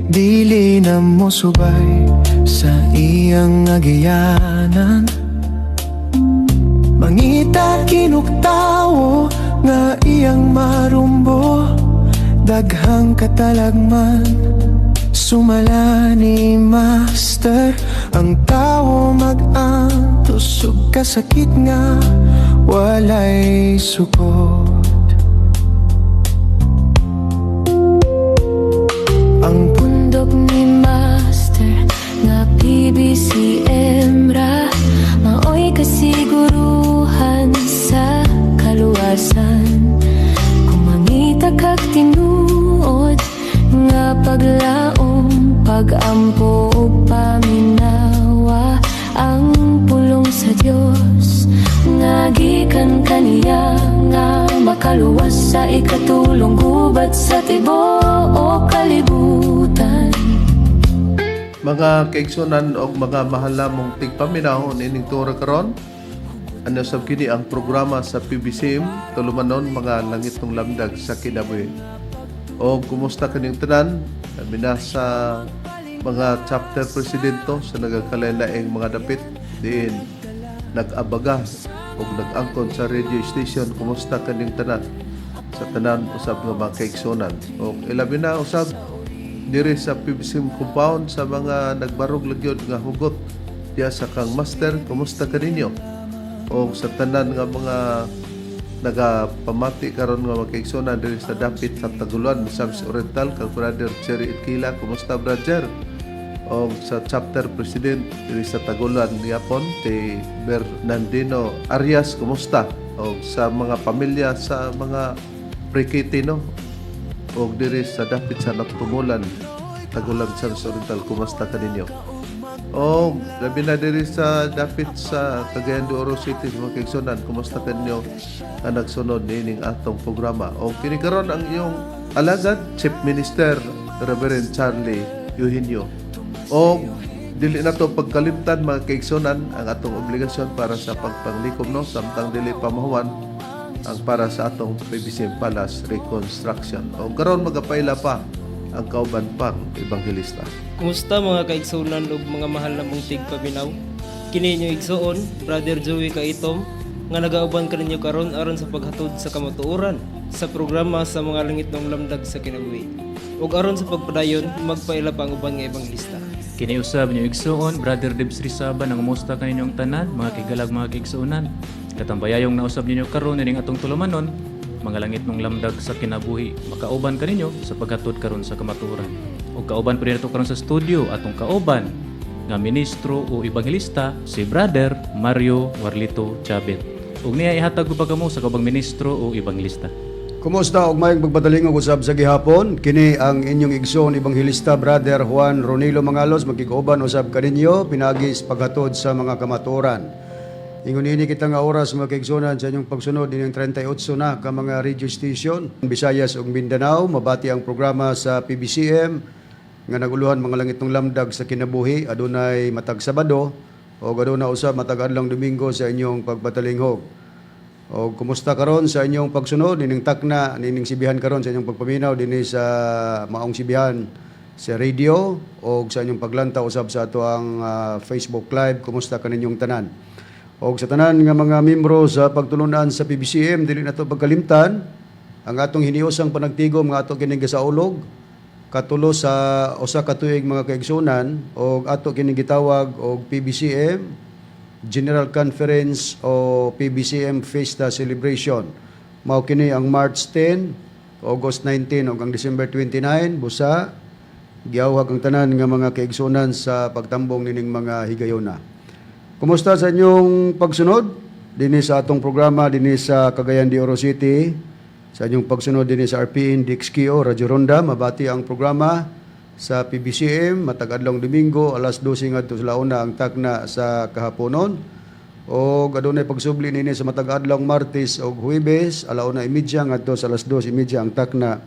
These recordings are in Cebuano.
Dili na mo subay sa iyang agianan. Mangita kinuk tawo nga iyang marumbo. Daghang katalagman sumala ni Master. Ang tawo mag-antos og kasakit nga walay sukot. Ang pundok ni Master nga PBCM ra maoy kasiguruhan sa kaluwasan. Kung mangita kag tinuod nga paglaom, pagampo ug paminawa ang pulong sa Dios nga gikan kaniya nga makaluwas sa ikatulong gubat sa tibuok kalibutan. Mga kaigsunan og mga mahal namong tigpaminaw niining tuora karon, ano sab kini ang programa sa PBCM, tulumanon Mga Langitnong Lamdag sa Kinabuhi. O kumusta kaning tanan, labi na sa mga chapter presidento sa nagakalain-laing mga dapit diin nag-abaga og nag-angkon sa radio station. Kumusta kaning tanan, sa tanan usab nga mga kaigsunan og ilabi na usab diri sa PBCM compound, sa mga nagbarog lagyod nga hugot diya sa kang Master, kumusta kaninyo? O sa tanan nga mga nagapamati karon nga mga kaigsunan diri sa dapit sa Taguluan, Misamis Oriental, kang Brother Jerry Itkila, kumusta, brother? O sa chapter president diri sa Taguluan yapon, si Bernardino Arias, kumusta? O sa mga pamilya sa mga Prikitino o diri sa dapit sa Natumulan, Tagulan, Misamis Oriental, kumusta kaninyo? O labi na diri sa dapit sa Cagayan de Oro City, sa mga kaigsunan, kumusta kaninyo nga nagsunod niining atong programa? O kini karon ang iyong alagad, Chief Minister Reverend Charlie Eugenio. O dili na to pagkalimtan, mga kaigsunan, ang atong obligasyon para sa pagpanglikom, no, samtang dili pa mahuman ang para sa atong PBCM Palace reconstruction. O karon magapaila pa ang kauban pang ebanghelista. Kumusta, mga kaigsunan ug mga mahal namong tigpaminaw? Kini inyong igsuon, Brother Joey Kaitom, nga nagauban kaninyo karon aron sa paghatod sa kamatuoran sa programa sa Mga Langitnong Lamdag sa Kinabuhi. Ug aron sa pagpadayon, magpaila pa ang uban nga ebanghelista. Kini usab inyong igsuon, Brother Debs Rizaba, nangumusta kaninyong tanan, mga kigalag, mga kaigsuonan. Katambayayong nausab ninyo karon ining atong tulumanon, Mga Langitnong Lamdag sa Kinabuhi, makauban kaninyo sa paghatod karon sa kamatuoran. Ug kauban pa nato karon sa studio atong kauban nga ministro o ebanghelista, si Brother Mario Warlito Chabet. Ug niya ihatag ko pa kamo sa kaubang ministro o ebanghelista. Kumusta og maayong pagpadalingog usab sa gihapon. Kini ang inyong igsoon ebanghelista, Brother Juan Ronilo Mangalos, magkig-uban usab kaninyo pinaagi sa paghatod sa mga kamatuoran. Ingon ini kita nga oras, mga kaigsuonan, sa inyong pagsunod ining 38 na ka mga radio station Visayas ug Mindanao mabati ang programa sa PBCM nga naguluhan Mga Langitnong Lamdag sa Kinabuhi, adunay matag Sabado o aduna usab matag adlong Domingo sa inyong pagpatalinghog. O kumusta karon sa inyong pagsunod nining takna nining sibihan karon sa inyong pagpaminaw dinhi sa maong sibihan sa radio o sa inyong paglantaw usab sa ato ang Facebook Live? Kumusta kaninyong tanan? Og sa tanan nga mga membro sa pagtulunan sa PBCM, dili nato pagkalimtan ang atong hiniusang panagtigom nga ato kining gisaulog katulo sa 1 ka tuig, mga kaigsunan, og ato kining gitawag og PBCM General Conference o PBCM Fiesta Celebration. Mao kini ang March 10, August 19 ug ang December 29. Busa giawhag ang tanan nga mga kaigsunan sa pagtambong nining mga higayona. Kumusta sa inyong pagsunod dinhi sa atong programa dinhi sa Cagayan de Oro City? Sa inyong pagsunod dinhi sa RPN DXKO Radyo Ronda, mabati ang programa sa PBCM matag adlong Domingo alas 12 ngadto sa 1 ang takna sa kahaponon. O adunay pagsubli nini sa matag adlong Martes og Huwebes, 1:30 ngadto sa 2:30 ang takna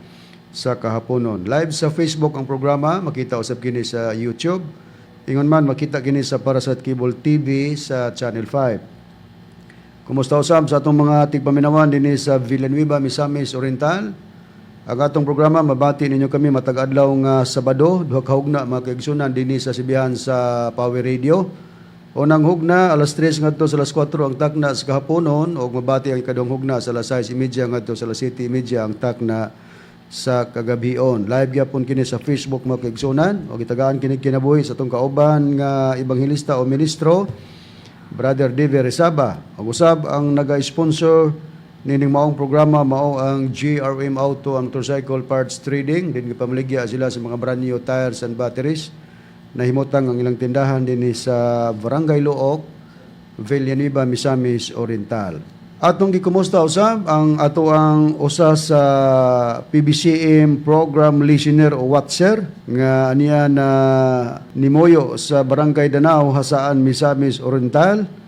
sa kahaponon. Live sa Facebook ang programa, makita usab kini sa YouTube. Ingon man makita kini sa Parasat Cable TV sa Channel 5. Kumusta usab sa atong mga tigpaminawan dinhi sa Villanueva, Misamis Oriental? Ang atong programa, mabati ninyo kami matag adlaw nga Sabado, duha ka hugna, mga kaigsunan, dinhi sa sibihan sa Power Radio. Unang hugna alas 3 ngadto sa alas 4 ang takna sa kahaponon ug mabati ang ikaduhang hugna sa alas 6:30 ngadto sa alas 7:30 ang takna sa kagabhion. Live gyapon kini sa Facebook, mga kaigsunan, ug gitagaan kini kinabuhi sa atong kauban nga ebanghelista o ministro, Brother Dever Resaba. Ug usab ang naga-sponsor nining maong programa mao ang GRM Auto and Motorcycle Parts Trading. Din gipamaligya sila sa mga brand new tires and batteries. Nahimutang ang ilang tindahan dinhi sa Barangay Looc, Villanueva, Misamis Oriental. Atong gikumusta usab ang ato ang usa sa PBCM program listener o watcher nga aniya na nimoyo sa Barangay Danao, Jasaan, Misamis Oriental.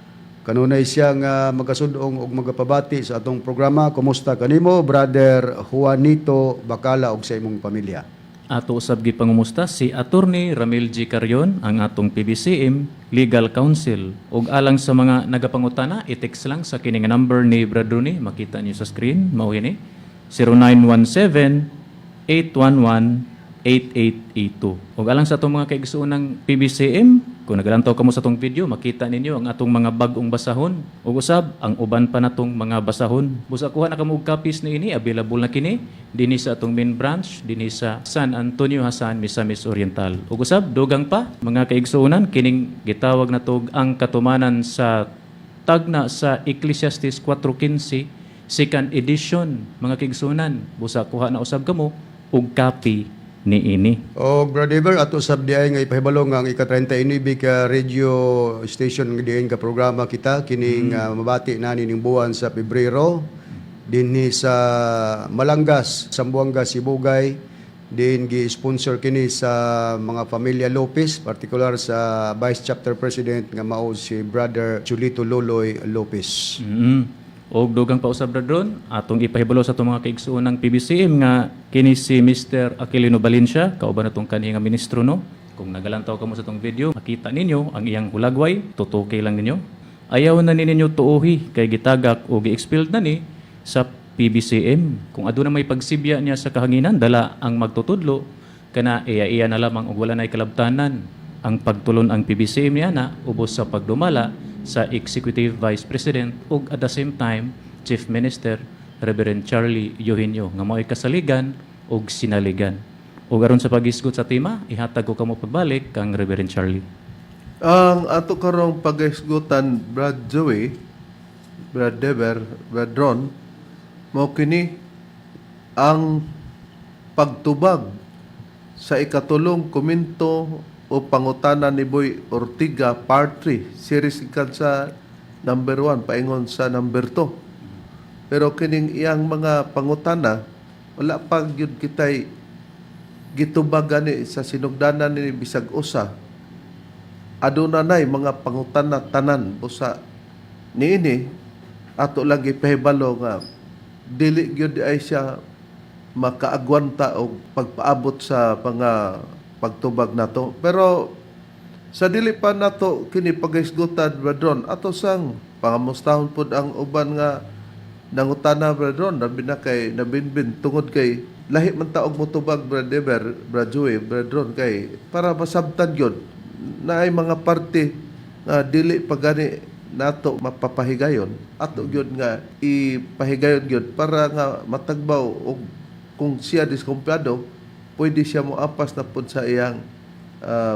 Kanunay siya nga magasudong og magapabati sa atong programa. Kumusta kanimo, Brother Juanito Bacala, og sa imong pamilya? Ato usab gipangumusta si Attorney Ramil G. Carion, ang atong PBCM Legal Counsel. Ug alang sa mga nagapangutana, i-text lang sa kini nga number ni Brad Rooney, makita niyo sa screen, mao ini 0917 811 8882. Ug alang sa atong mga kaigsuonang PBCM, kung nagalantaw kamo sa atong video, makita ninyo ang atong mga bag-ong basahon. Ug usab ang uban pa natong mga basahon. Busa kuha na kamo og copies niini, available na kini dinhi sa atong main branch dinhi sa San Antonio, Jasaan, Misamis Oriental. Ug usab dugang pa, mga kaigsuonan, kining gitawag natog ang katumanan sa tagna sa Ecclesiastes 4:15 second edition, mga kaigsuonan. Busa kuha na usab kamo og copy niini. O Brother Ever, ato sab diay nga ipahibalo nga ang ika-39 ka radio station nga diin ka programa kita kining mabati na ning buwan sa Pebrero dinhi sa Malangas, Zamboanga, Sibugay. Din gi-sponsor kini sa mga pamilya Lopez, partikular sa Vice Chapter President nga mao si Brother Chulito Loloy Lopez. Og dugang pa usab, Brad Ron, atong ipahibalo sa atong mga kaigsuon ng PBCM nga kini si Mr. Aquilino Valencia, kauban natong kanhi nga ministro, no. Kung nagalantaw kamo sa atong video, makita ninyo ang iyang hulagway, tutuki lang ninyo. Ayaw na ni ninyo tuohi kay gitagak o gi-expelled na ni sa PBCM. Kung aduna may pagsibya niya sa kahanginan, dala ang magtutudlo, kana iya-iya na lamang og wala nay kalabtanan ang pagtulon ang PBCM niya na ubos sa pagdumala sa Executive Vice President ug at the same time Chief Minister Reverend Charlie Eugenio nga mao'y kasaligan ug sinaligan. Ug aron sa paghisgot sa tema, ihatag ko kamo pagbalik kang Reverend Charlie. Ang ato karong paghisgutan, Brad Joey, Brad Dever, Brad Ron, mao kini ang pagtubag sa ikatulong komento o pangutana ni Boy Ortiga Part 3, series gikan sa number 1 paingon sa number 2. Pero kining iyang mga pangutana, wala pa gyud kitay gitubag gani sa sinugdanan ni bisag usa. Aduna nay mga pangutana tanan. Busa niini ato lang gipahibalo nga dili gyud ay siya makaagwanta og pagpaabot sa mga pagtubag nato. Pero sa dili pa nato kini paghisgutan, Bradron, ato sang pangamustahon pod ang uban nga nangutana, Bradron, labi na kay nabinbin tungod kay lahi man taog motubag, Brad Eber, Brad Joey, Bradron, kay para masabtan gyud na ay mga parte nga dili pa gani nato mapapahigayon, ato gyud nga ipahigayon gyud para nga matagbaw og kung siya diskumpiyado, pwede siya moapas na pud sa iyang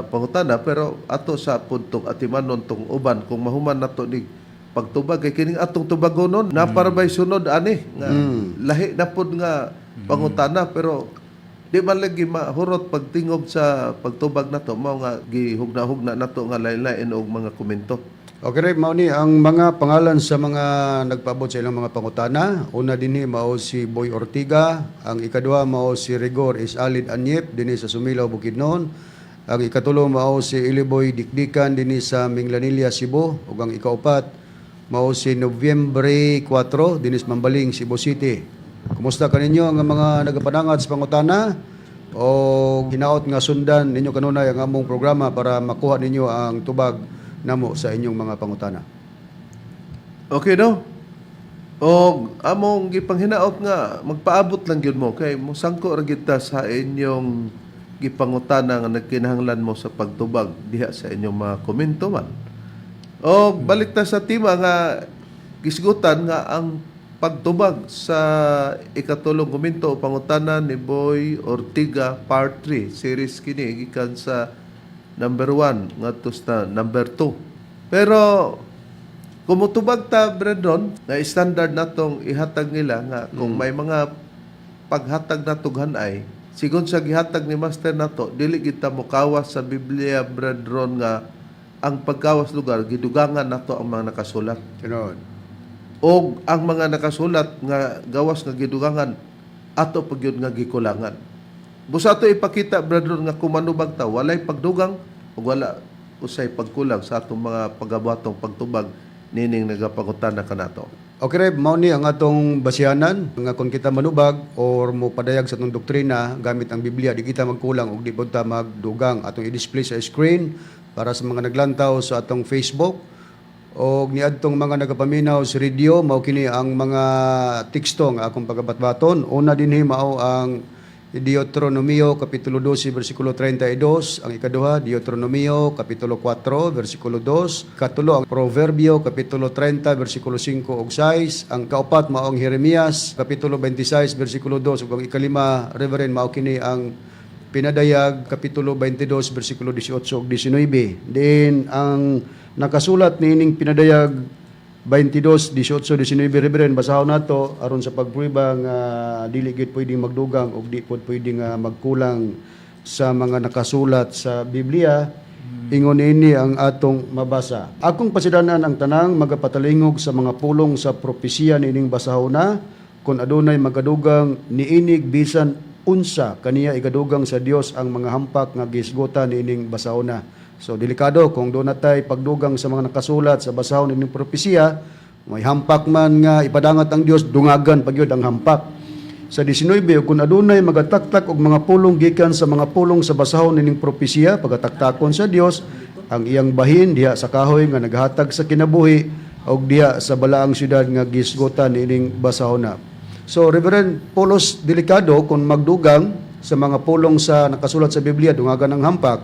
pangutana. Pero ato sa pud tong atimanon tong uban kung mahuman nato ni pagtubag, kay kining atong tubagonon na para bay sunod ani nga lahi na pud nga pangutana, pero di man lagi mahurot pagtingog sa pagtubag nato. Mao nga gihugna-hugna nato nga lain-lain og mga komento. Okay, Rep, mao ni ang mga pangalan sa mga nagpaabot sa ilang mga pangutana. Una dinhi mao si Boy Ortiga, ang ikaduha mao si Rigor Isalid Anyep dinhi sa Sumilao, Bukidnon. Ang ikatulo mao si Iliboy Dikdikan dinhi sa Minglanilla, Cebu, ug ang ikaupat mao si Nobyembre 4 dinhi sa Mambaling, Cebu City. Kumusta kaninyo ang mga nagapanangat sa pangutana? O hinaot nga sundan ninyo kanunay ang among programa para makuha ninyo ang tubag namo sa inyong mga pangutana. Okay, no? Og among gipanghinaot nga magpaabot lang gyud mo kay mosangko ra gyud ta sa inyong gipangutana nga nagkinahanglan mo sa pagtubag diha sa inyong mga komento man. Og balik ta sa tema nga gisgutan nga ang pagtubag sa ikatulong komento o pangutana ni Boy Ortiga, part 3 series kini gikan sa number 1 ngadto sa number 2. Pero kung mutubag ta, Brandon, na standard natong ihatag nila nga kung may mga paghatag na tughan ay sigon sa gihatag ni Master nato, dili kita mokawas sa Biblia, Brandon, nga ang pagkawas lugar gidugangan nato ang mga nakasulat. Tinuod. Og ang mga nakasulat nga gawas nga gidugangan, ato pag yun nga gikulangan. Busa ato ipakita, Brandon, nga kung manubag ta, walay pagdugang ug wala usay pagkulang sa atong mga pagabuhatong pagtubag nining nagapangutana kanato. Okay, Reb, mao ni ang atong basihanan nga kung kita manubag or mo padayag sa atong doktrina gamit ang Biblia, di kita magkulang ug di pud ta magdugang. Atong i-display sa screen para sa mga naglantaw sa atong Facebook og niadtong mga nagapaminaw sa radio, mao kini ang mga teksto nga akong pagabatbaton. Una dinhi mao ang Deuteronomio kapitulo 12 bersikulo 32, ang ikaduha Deuteronomio kapitulo 4 bersikulo 2, katulo ang Proverbio kapitulo 30 bersikulo 5 ug 6, ang kaupat mao ang Jeremias kapitulo 26 bersikulo 2 ug ang ikalima, Reverend, mao kini ang Pinadayag kapitulo 22 bersikulo 18 ug 19. Din ang nakasulat niining Pinadayag 22, 18, 19, Reverend, basahon nato aron sa pagprueba nga dili gyud pwedeng magdugang ug di pod pwedeng magkulang sa mga nakasulat sa Biblia. Ingon ini ang atong mabasa. "Akong pasidanan ang tanang magapatalingog sa mga pulong sa propesiya niining basahona, kung adunay magadugang niinig bisan unsa kaniya, igadugang sa Dios ang mga hampak nga gisgutan niining basahona." So delikado kung doon natay pagdugang sa mga nakasulat sa basahon niining propesiya, may hampak man nga ipadangat ang Dios, dungagan pa gyud ang hampak. Sa 19, "Kung adunay magataktak og mga pulong gikan sa mga pulong sa basahon nining propesiya, pagataktakon sa Dios ang iyang bahin diha sa kahoy nga naghatag sa kinabuhi og diha sa balaang syudad nga gisgutan niining basahona." So Reverend Polos, delikado kung magdugang sa mga pulong sa nakasulat sa Biblia, dungagan ang hampak.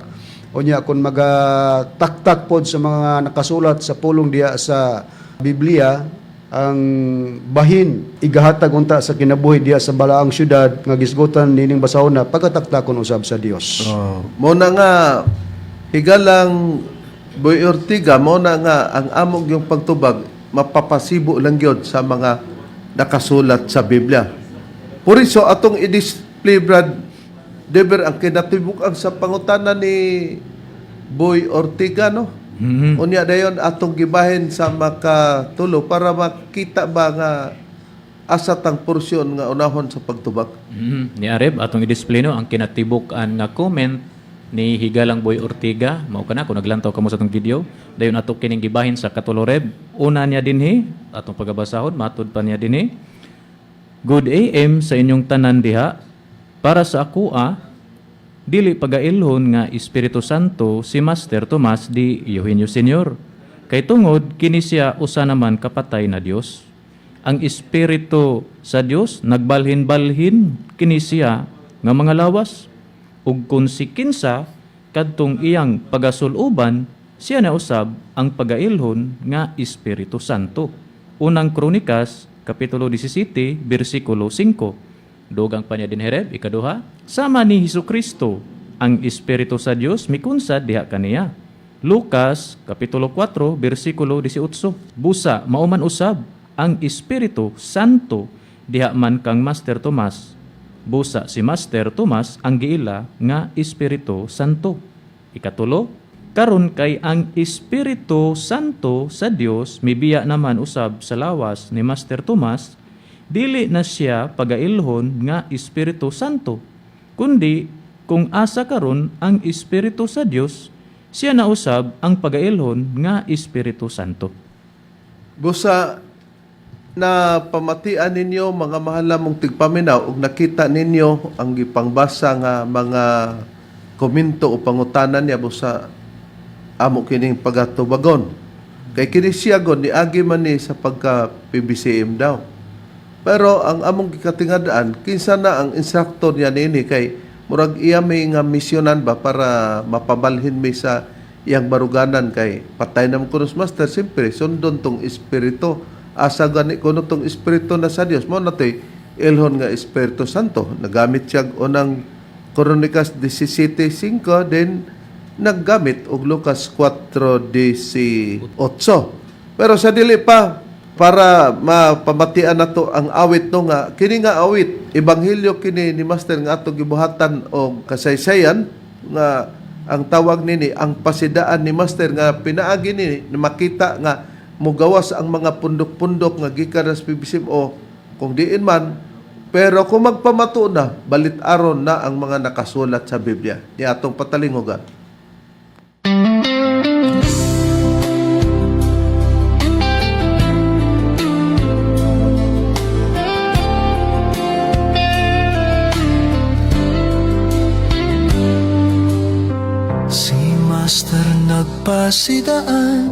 Unya kung magataktak pod sa mga nakasulat sa pulong diha sa Biblia, ang bahin igahatag unta sa kinabuhi diha sa balaang syudad nga gisgutan nining basahona, pagataktakon usab sa Dios. Oh. Mo na nga, higalang Boy Ortiga, mo na nga ang among yung pagtubag mapapasibo lang gyud sa mga nakasulat sa Biblia. Por iso atong i-display, Brad Deber, ang kinatibuk-an sa pangutana ni Boy Ortiga, no? Unya dayon atong gibahin sa makatulo para makita ba nga asa tang porsyon nga unahon sa pagtubag. Ni Areb, atong i-display no ang kinatibuk-an nga comment ni Higalang Boy Ortiga. Mao kana kung naglantaw kamo sa atong video. Dayon ato kining gibahin sa katulo, Reb. Una niya dinhi, atong pagabasahon, matud pa niya dinhi. "Good AM sa inyong tanan diha. Para sa akoa, dili pagailhon nga Espiritu Santo si Master Tomas di Eugenio Senior. Kay tungod kini siya usa naman kapatay na Dios. Ang Espiritu sa Dios nagbalhin-balhin kini siya nga mga lawas. Ug kung si kinsa kadtong iyang pagasuluban, siya na usab ang pagailhon nga Espiritu Santo. Unang Kronikas kapitulo 17 bersikulo 5." Dugang pa niya din, Reb, ikaduha, sama ni Hesus Kristo, ang Espiritu sa Dios mikunsad diha kaniya. Lucas kapitulo 4 bersikulo 18. Busa mao man usab ang Espiritu Santo diha man kang Master Tomas. Busa si Master Tomas ang giila nga Espiritu Santo. Ikatulo, karon kay ang Espiritu Santo sa Dios mibiya naman usab sa lawas ni Master Tomas, dili na siya pagailhon nga Espiritu Santo, kundi kung asa karon ang Espiritu sa Dios, siya na usab ang pagailhon nga Espiritu Santo. Busa na pamatian ninyo, mga mahal namong tigpaminaw, ug nakita ninyo ang gipangbasa nga mga komento o pangutana niya, busa amo kining pagatubagon. Kay kini siya gud niagi man ni sa pagka PBCM daw. Pero ang among gikatingadaan, kinsa na ang instructor niya niini, kay murag iya may nga misyonan ba para mapabalhin mi sa iyang baruganan, kay patay naman kuno sa master, siyempre sundon tong espiritu. Asa gani kuno tong espiritu na sa Dios mo na to'y ilhon nga Espiritu Santo. Nagamit siya unang Kronikas 17:5, then naggamit og Lucas 4:18. Pero sa dili pa, para mapamatian nato ang awit, no, nga kini nga awit, ebanghelyo kini ni master nga ato gibuhatan og kasaysayan, nga ang tawag nini ang pasidaan ni master, nga pinaagi nini na makita nga mugawas ang mga pundok-pundok nga gikan sa PBCM o kung diin man. Pero kung magpamatuo na, balit aron na ang mga nakasulat sa Biblia ni atong patalingugan. Si Master nagpasidaan,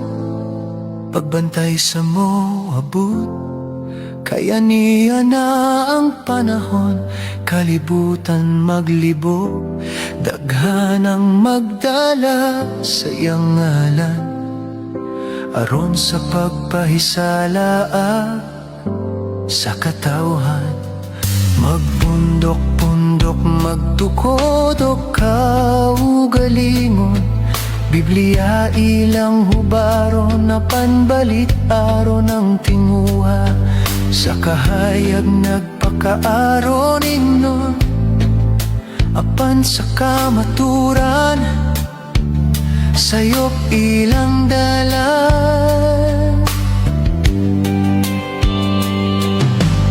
pagbantay sa moabot. Kaya niya na ang panahon, kalibutan maglibo. Daghan ang magdala sa iyang ngalan, aron sa pagpahisala sa katawhan. Magpundok-pundok, magtukod o kaugalingon, Biblia ilang hubaron na panbalit aron ang tinguha. Sa kahayag nagpakaaron ingnon, apan sa kamaturan sayop ilang dalan.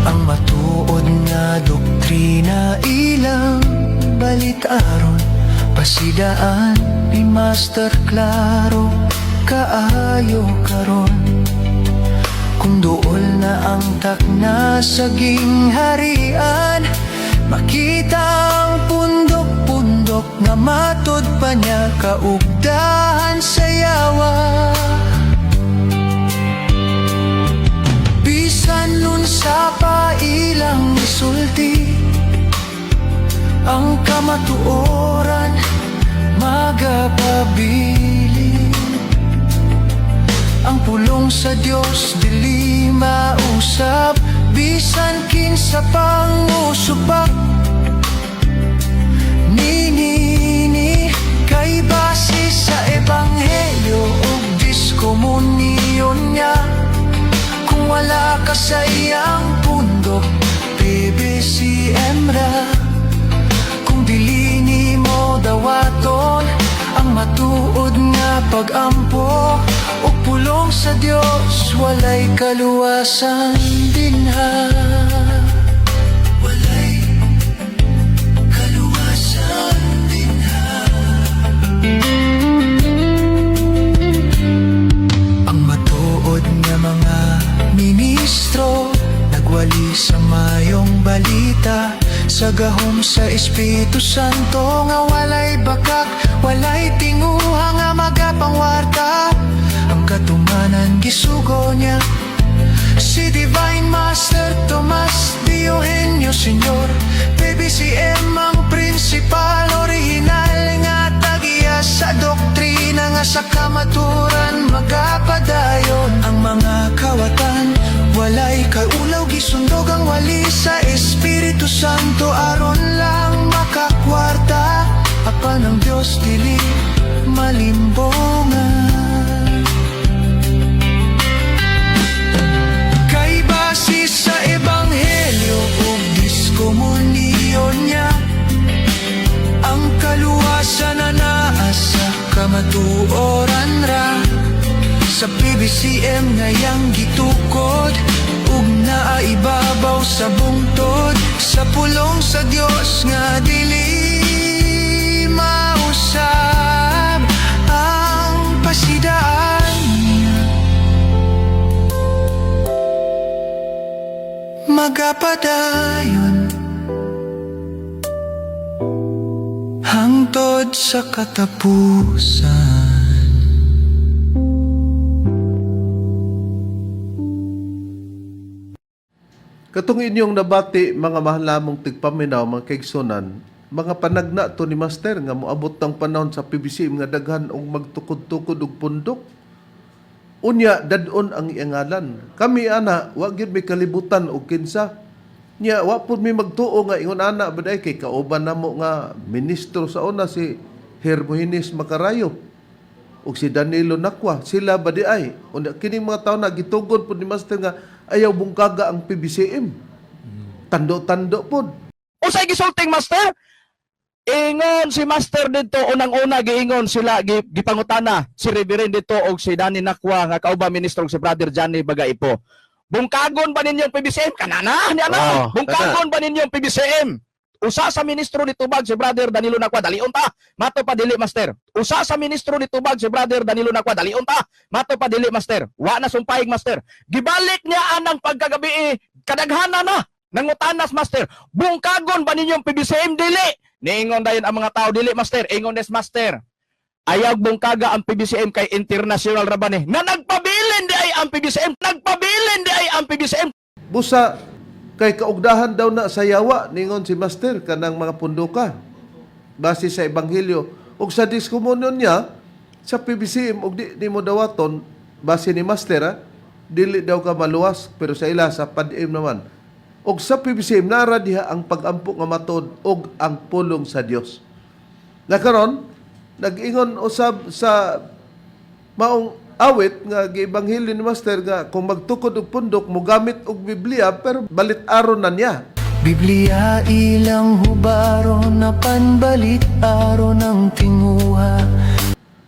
Ang matuod nga doktrina ilang balitaron, pasidaan ni Master klaro kaayo karon. Kung duol na ang takna sa gingharian, makita ang pundok-pundok nga matod pa niya kaugdahan sa yawa. Bisan unsa pa ilang isulti, ang kamatuoran magapabilin. Ang pulong sa Dios dili mausab, bisan kinsa pang usupak Ninini. Kay base sa ebanghelyo ug diskomunyon niya. Kung wala ka sa iyang pundok, PBCM ra. Kung dili nimo dawaton ang matuod nga pagampo ug pulong sa Dios, walay kaluwasan dinha. Walay kaluwasan dinha. Ang matuod nga mga ministro nagwali sa mayong balita sa gahom sa Espiritu Santo nga walay bakak, walay tinguha nga magapangwarta. Ang katumanan gisugo niya, si Divine Master Tomas D. Eugenio Senior PBCM, ang principal original nga tagiya sa doktrina nga sa kamaturan magapadayon. Ang mga kawatan walay kaulaw, gisundog ang wali sa Espiritu Santo aron lang makakwarta, apan ang Dios dili malimbongan. Kay base sa ebanghelyo ug diskomunyon niya, ang kaluwasan na naa sa kamatuoran ra. Sa PBCM ngayang gitukod ug naa ibabaw sa bungtod, sa pulong sa Dios nga dili mausab, ang pasidaan niya magapadayon hangtod sa katapusan. Katong inyong nabati, mga mahal namong tigpaminaw, mga kaigsunan, mga panagna to ni Master nga moabot ng panahon sa PBCM nga daghan og magtukod-tukod og pundok. Unya dadon ang iyang ngalan. Kami ana, wa gyud may kalibutan og kinsa. Nya wa pud mi magtuo nga ingon ana ba day kay kauban namo nga ministro sa una si Hermogenes Macarayo ug si Danilo Nakwa, sila ba di ay? Unya kining mga tawo na gitugon pud ni Master nga ayaw bungkaga ang PBCM. Tando-tando pud. Unsay gisulting, Master? Ingon si Master dito, unang-una giingon sila, gipangutana si Reverend dito og si Danny Nakwa nga kauban ministro og si Brother Johnny Bagaipo. Bungkagon ba ninyo ang PBCM? Kanana ni ana. Oh, Bungkagon ba ninyo ang PBCM? Usa sa ministro ni tubag si Brother Danilo Nakwa, dalion ta. Mato pa dili, Master. Usa sa ministro ni tubag si Brother Danilo Nakwa, dalion ta. Mato pa dili, Master. Wa na sumpahig, Master. Gibalik niya anang pagkagabi, eh, kadaghana na. Nangutanas, Master. Bungkagon ba ninyo ang PBCM, dili? Niingon dayon ang mga tao, dili, Master. Ingon des Master. Ayaw bungkaga ang PBCM kay international ra ba ni? Na nagpabilin di ay ang PBCM, nagpabilin di ay ang PBCM. Busa kay kaugdahan daw na sa yawa ningon si Master kanang mga punduka. Base sa ebanghelyo ug sa diskomunyon niya sa PBCM ug di nimo dawaton base ni Master ha, dili daw ka maluwas, pero sa ila sa PADM naman. Ug sa PBCM nara diha ang pagampo nga matuod ug ang pulong sa Dios. Na karon nag-ingon usab sa maong awit nga giebanghelyo ni Master nga kung magtukod og pundok mogamit og Biblia, pero balit-aron na niya. Biblia ilang hubaro na panbalit aron ng tinguha.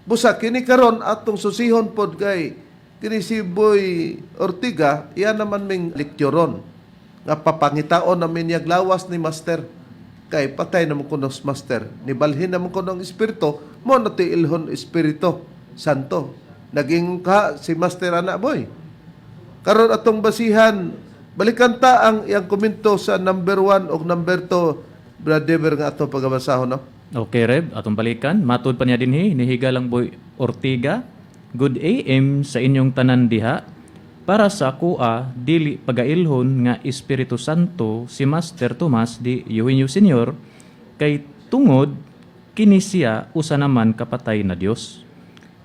Busa kini karon atong susihon pod kay kini si Boy Ortiga, iya naman ming lekturon nga papangitaon namin niyag lawas ni Master kay patay naman kuno si Master, nibalhin naman kuno ang espiritu mo na ti ilhon Espiritu Santo. Naging ka si Master ana, boy. Karon atong basihan, balikan ta ang iyang komento sa number 1 o number 2, Brother, nga atong pagabasahon, no? Okay, Reb, atong balikan. Matud pa niya dinhi, nihiga lang Boy Ortiga. Good AM sa inyong tanan diha. Para sa akoa, dili pagailhon nga Espiritu Santo si Master Tomas di Eugenio Senior kay tungod kini siya usa naman kapatay na Dios.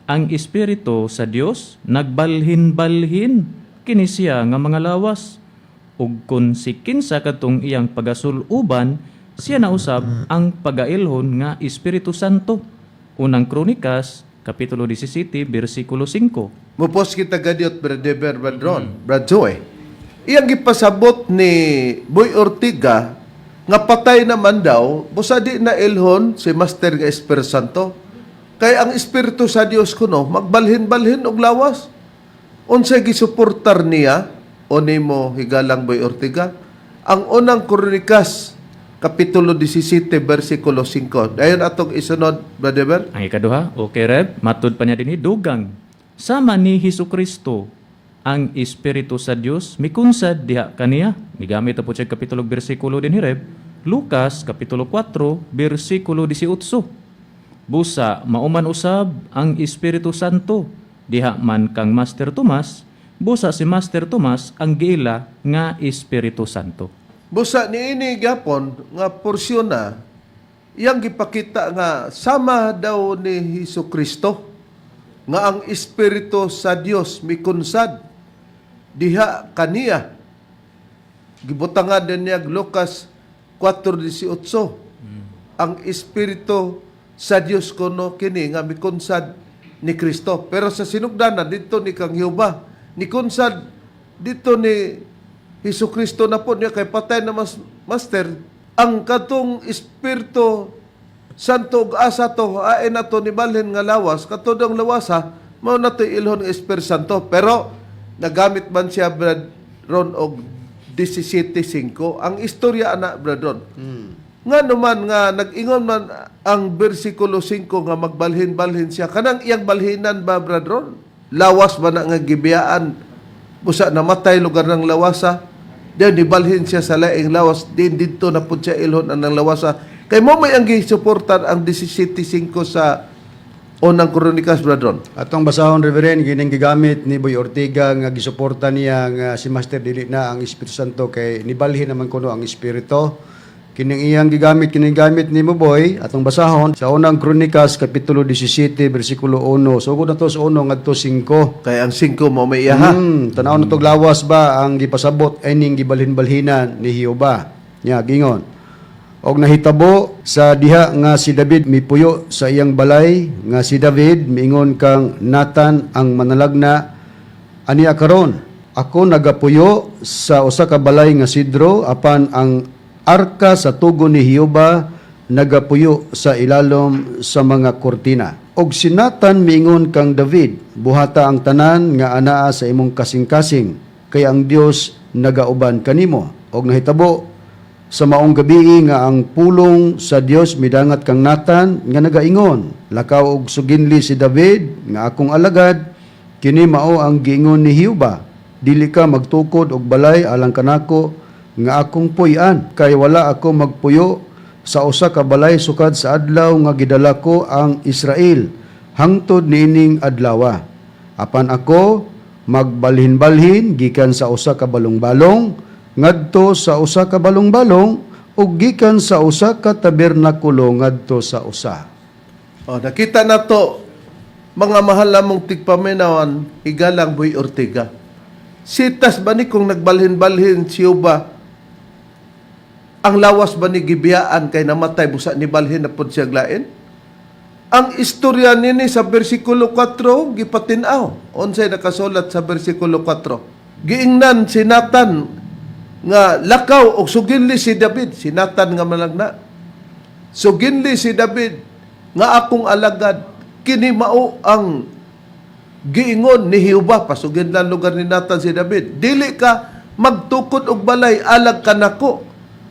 Ang Espiritu sa Dios nagbalhin-balhin kini siya nga mga lawas ug kun si kinsa kadtong iyang pagasul-uban, siya na usab ang pagailhon nga Espiritu Santo. Unang Kronikas kapitulo 17 bersikulo 5. Mupos kita gadiot, Brother Brad Ron, Brad Joy. Iyang gipasabot ni Boy Ortiga nga patay naman daw, busa di na ilhon si Master nga Espiritu Santo. Kay ang Espiritu sa Dios kuno magbalhin-balhin og lawas. Unsay gisuportar niya o nimo, higalang Boy Ortiga? Ang Unang Kronikas kapitulo 17 bersikulo 5. Dayon atong isunod, Brother Ber. Ang ikaduha, okay Reb, matud pa niya dinhi, dugang. Sama ni Hesus Kristo, ang Espiritu sa Dios mikunsad diha kaniya. Migamit na po siya kapitulo bersikulo dinhi, Reb. Lucas kapitulo 4 bersikulo 18. Busa mauman usab ang Espiritu Santo diha man kang Master Tomas, busa si Master Tomas ang giila nga Espiritu Santo. Busa niini gyapon nga porsyon na iyang gipakita nga sama daw ni Hesus Kristo nga ang Espiritu sa Dios mikunsad diha kaniya. Gibutangan din niya Lucas 4:18. Ang Espiritu sa Dios kuno kini nga mikunsad ni Kristo. Pero sa sinugdanan dito ni kang Jehova, nikunsad dito ni Hesus Kristo na po niya kay patay na mas, Master, ang katong Espiritu Santo ug asa to ain na to ni balhin nga lawas, katudong lawasa mao na to ilhon ng Espiritu Santo, pero nagamit man siya, Brad Ron, og 17:5 ang istorya ana, Brad Ron. Nga naman nga nag-ingon man ang bersikulo 5 nga magbalhin-balhin siya, kanang iyang balhinan ba, Brad Ron, lawas ba na nga gibiyaan? Busa namatay lugar ng lawasa, then nibalhin siya sa laing lawas din didto na pud siya ilhon ang lawasa kay mo may ang gisuportar ang 17:5 sa Unang Kronikas, Bradron. Atong basahon, Reverend, kining gigamit ni Boy Ortega nga gisuporta niya nga si Master dili na ang Espiritu Santo kay nibalhin naman kuno ang Espiritu. Kining iyang gigamit, kining gamit ni mo, Boy, atong basahon sa Unang Kronikas kapitulo 17 bersikulo 1. Sugod na to sa 1 ngadto 5. Kay ang 5 mo may iya ha. Tanaw na tog lawas ba ang gipasabot ining gibalhin-balhinan ni Jehova. Nya gingon. Og nahitabo sa diha nga si David mipuyo sa iyang balay, nga si David miingon kang Nathan ang manalagna, "Ania karon ako nagapuyo sa usa ka balay nga sidro, apan ang arka sa tugon ni Jehova nagapuyo sa ilalom sa mga kurtina." Og si Nathan miingon kang David, "Buhata ang tanan nga anaa sa imong kasing-kasing, kay ang Dios nagauban kanimo." Og nahitabo sa maong gabii nga ang pulong sa Dios midangat kang Nathan nga nagaingon, "Lakaw og suginli si David nga akong alagad, kini mao ang giingon ni Jehova: Dili ka magtukod og balay alang kanako nga akong puy-an, kay wala ako magpuyo sa usa ka balay sukad sa adlaw nga gidala ko ang Israel hangtod niining adlawa. Apan ako magbalhin-balhin gikan sa usa ka balong-balong ngadto sa usa ka balong-balong ug gikan sa usa ka tabernakulo ngadto sa usa." Oh, nakita na to, mga mahal namong tigpaminawan, igalang Boy Ortega. Sitas ba ni kung nagbalhin-balhin siyo ba, ang lawas ba ni gibiyaan kay namatay busa ni balhin na pod siya lain? Ang istorya nini sa bersikulo 4 gipatinaw. Unsay nakasulat sa bersikulo 4? Giingnan si Nathan nga lakaw og suginli si David, si Nathan nga malagna. "Suginli si David nga akong alagad, kini mao ang giingon ni Jehova." Pasugin lang lugar ni Nathan si David. "Dili ka magtukod og balay alag kanako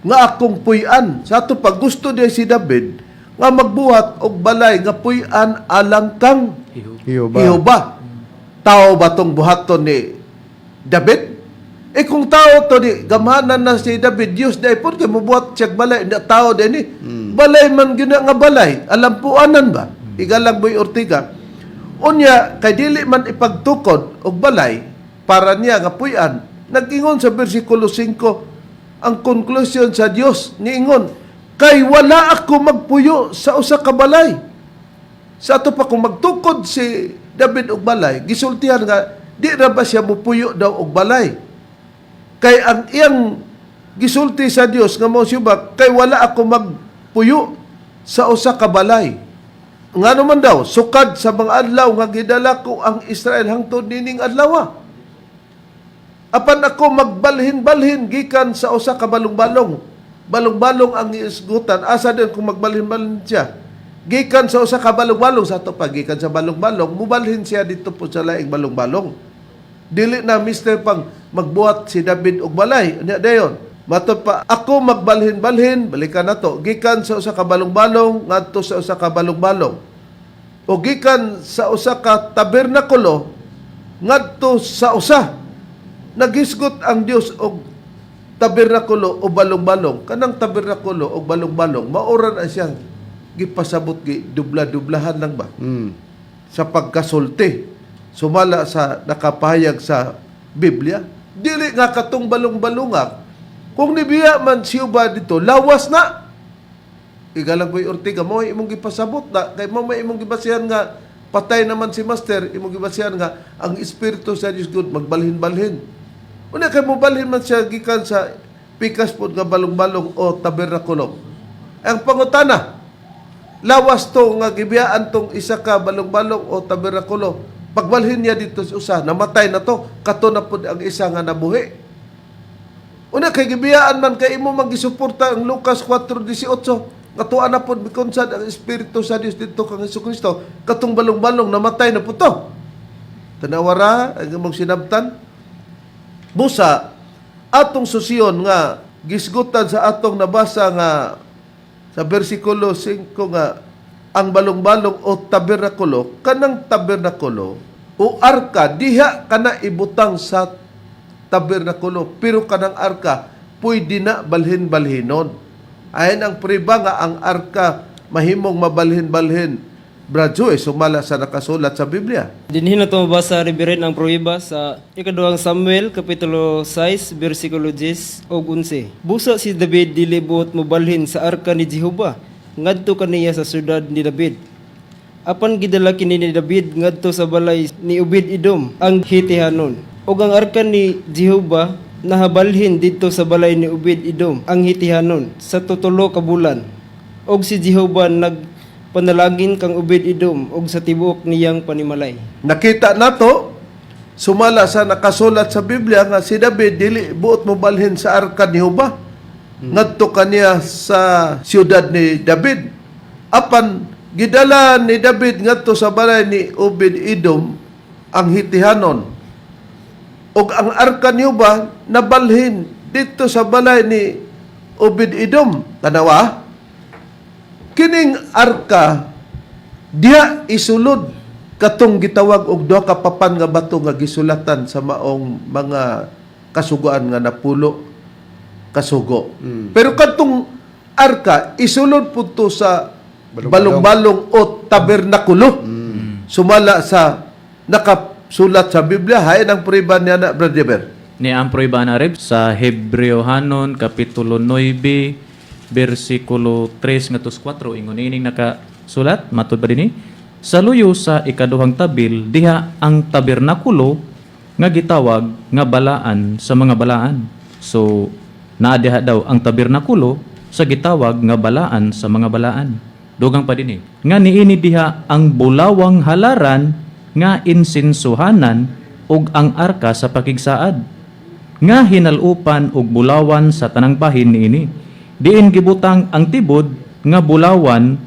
nga akong puy-an." Sa ato pag gusto diay si David nga magbuhat og balay nga puy-an alang kang Jehova. Jehova. Tao ba tong buhaton ni David? Eh kung tao to di gamhanan na si David, Dios di pod kay mobuhat siya balay na tao din ni. Balay man gyud na nga balay, alampuanan ba? Igalang Boy Ortega. Unya kay dili man ipagtukod og balay para niya nga puy-an. Nag-ingon sa bersikulo 5 ang conclusion sa Dios, niingon, "Kay wala ako magpuyo sa usa ka balay." Sa ato pa kung magtukod si David og balay, gisultihan nga di ra ba siya mupuyo daw og balay. Kay ang iyang gisulti sa Dios nga mo siya ba, "Kay wala ako magpuyo sa usa ka balay." Ngano man daw, sukad sa mga adlaw nga gidala ko ang Israel hangtod nining adlaw. Apan ako magbalhin-balhin gikan sa usa ka balong-balong. Balong-balong ang isgutan. Asa din kung magbalhin-balhin siya? Gikan sa usa ka balong-balong, sa ato pa gikan sa balong-balong, mubalhin siya dito po sa laing balong-balong. Dili na mister pang magbuhat si David og balay. Nya dayon. Matod pa ako magbalhin-balhin, balikan nato, gikan sa usa ka balong-balong ngadto sa usa ka balong-balong. O gikan sa usa ka tabernakulo ngadto sa usa. Nagisgot ang Dios og tabernakulo o balong-balong. Kanang tabernakulo o balong-balong, maoran ang siyang gipasabot, gi dubla-dublahan lang ba sa pagkasulti sumala sa nakapahayag sa Biblia. Dili nga katong balong-balungak. Kung nibiya man siya ba dito, lawas na. Igalang Boy Ortega, mo imong gipasabot na kay mo may imong gibasihan nga patay naman si Master, imong gibasihan nga ang espiritu sa Dios good magbalhin-balhin. Una kay mobalhin man siya gikan sa pikas pod nga balong-balong o tabernakulo. Ang pangutana, lawas to nga gibiyaan tong isa ka balong-balong o tabernakulo. Pagbalhin niya dito sa usa, namatay na to, kato na pod ang isa nga nabuhi. Una kay gibiyaan man kay imo magisuporta ang Lucas 4:18. Katuan na pod mikonsad ang espiritu sa Dios dito kang Hesukristo, katong balong-balong namatay na po to. Tanawara ang imong sinabtan. Busa atong susiyon nga gisgutan sa atong nabasa nga sa bersikulo 5 nga ang balong-balong o tabernakulo, kanang tabernakulo o arka diha kana ibutang sa tabernakulo, pero kanang arka pwede na balhin-balhinon. Ayon ang priba nga ang arka mahimong mabalhin-balhin. Brad Joey, sumala sa nakasulat sa Biblia. Dinhi na mabasa, Reverend, ang pruweba sa ikaduhang Samuel kapitulo 6 bersikulo 10 ug 11. Busa si David dili buot mobalhin sa arka ni Jehova ngadto kaniya sa syudad ni David. Apan gidala kini ni David ngadto sa balay ni Obed Edom ang Hitihanon. Ug ang arka ni Jehova nahabalhin didto sa balay ni Obed Edom ang Hitihanon sa tutulo ka bulan. Og si Jehova nagpanalangin kang Obed Edom og sa tibuok niyang panimalay. Nakita nato sumala sa nakasulat sa Biblia nga si David dili buot mobalhin sa arka ni Jehova ngadto kaniya sa siyudad ni David. Apan gidala ni David ngadto sa balay ni Obed Edom ang Hitihanon. Ug ang arka ni Jehova nabalhin didto sa balay ni Obed Edom. Tanawa, kining arka diha isulod katong gitawag og duha ka papan nga bato nga gisulatan sa maong mga kasuguan nga napulo kasugo. Pero kadtong arka isulod pud to sa balong-balong o tabernakulo. Sumala sa nakasulat sa Biblia, hain ang prueba niya na, Brother Deber. Ni ang prueba na reb sa Hebreohanon kapitulo 9 bersikulo 3 ngadto sa 4, ingon ining nakasulat matud ba dinhi sa luyo sa ikaduhang tabil diha ang tabernakulo nga gitawag nga balaan sa mga balaan. So naa diha daw ang tabernakulo sa gitawag nga balaan sa mga balaan. Dugang pa dinhi nga niini diha ang bulawang halaran nga insinsuhanan ug ang arka sa pakigsaad nga hinalupan og bulawan sa tanang bahin niini. Diin gibutang ang tibod nga bulawan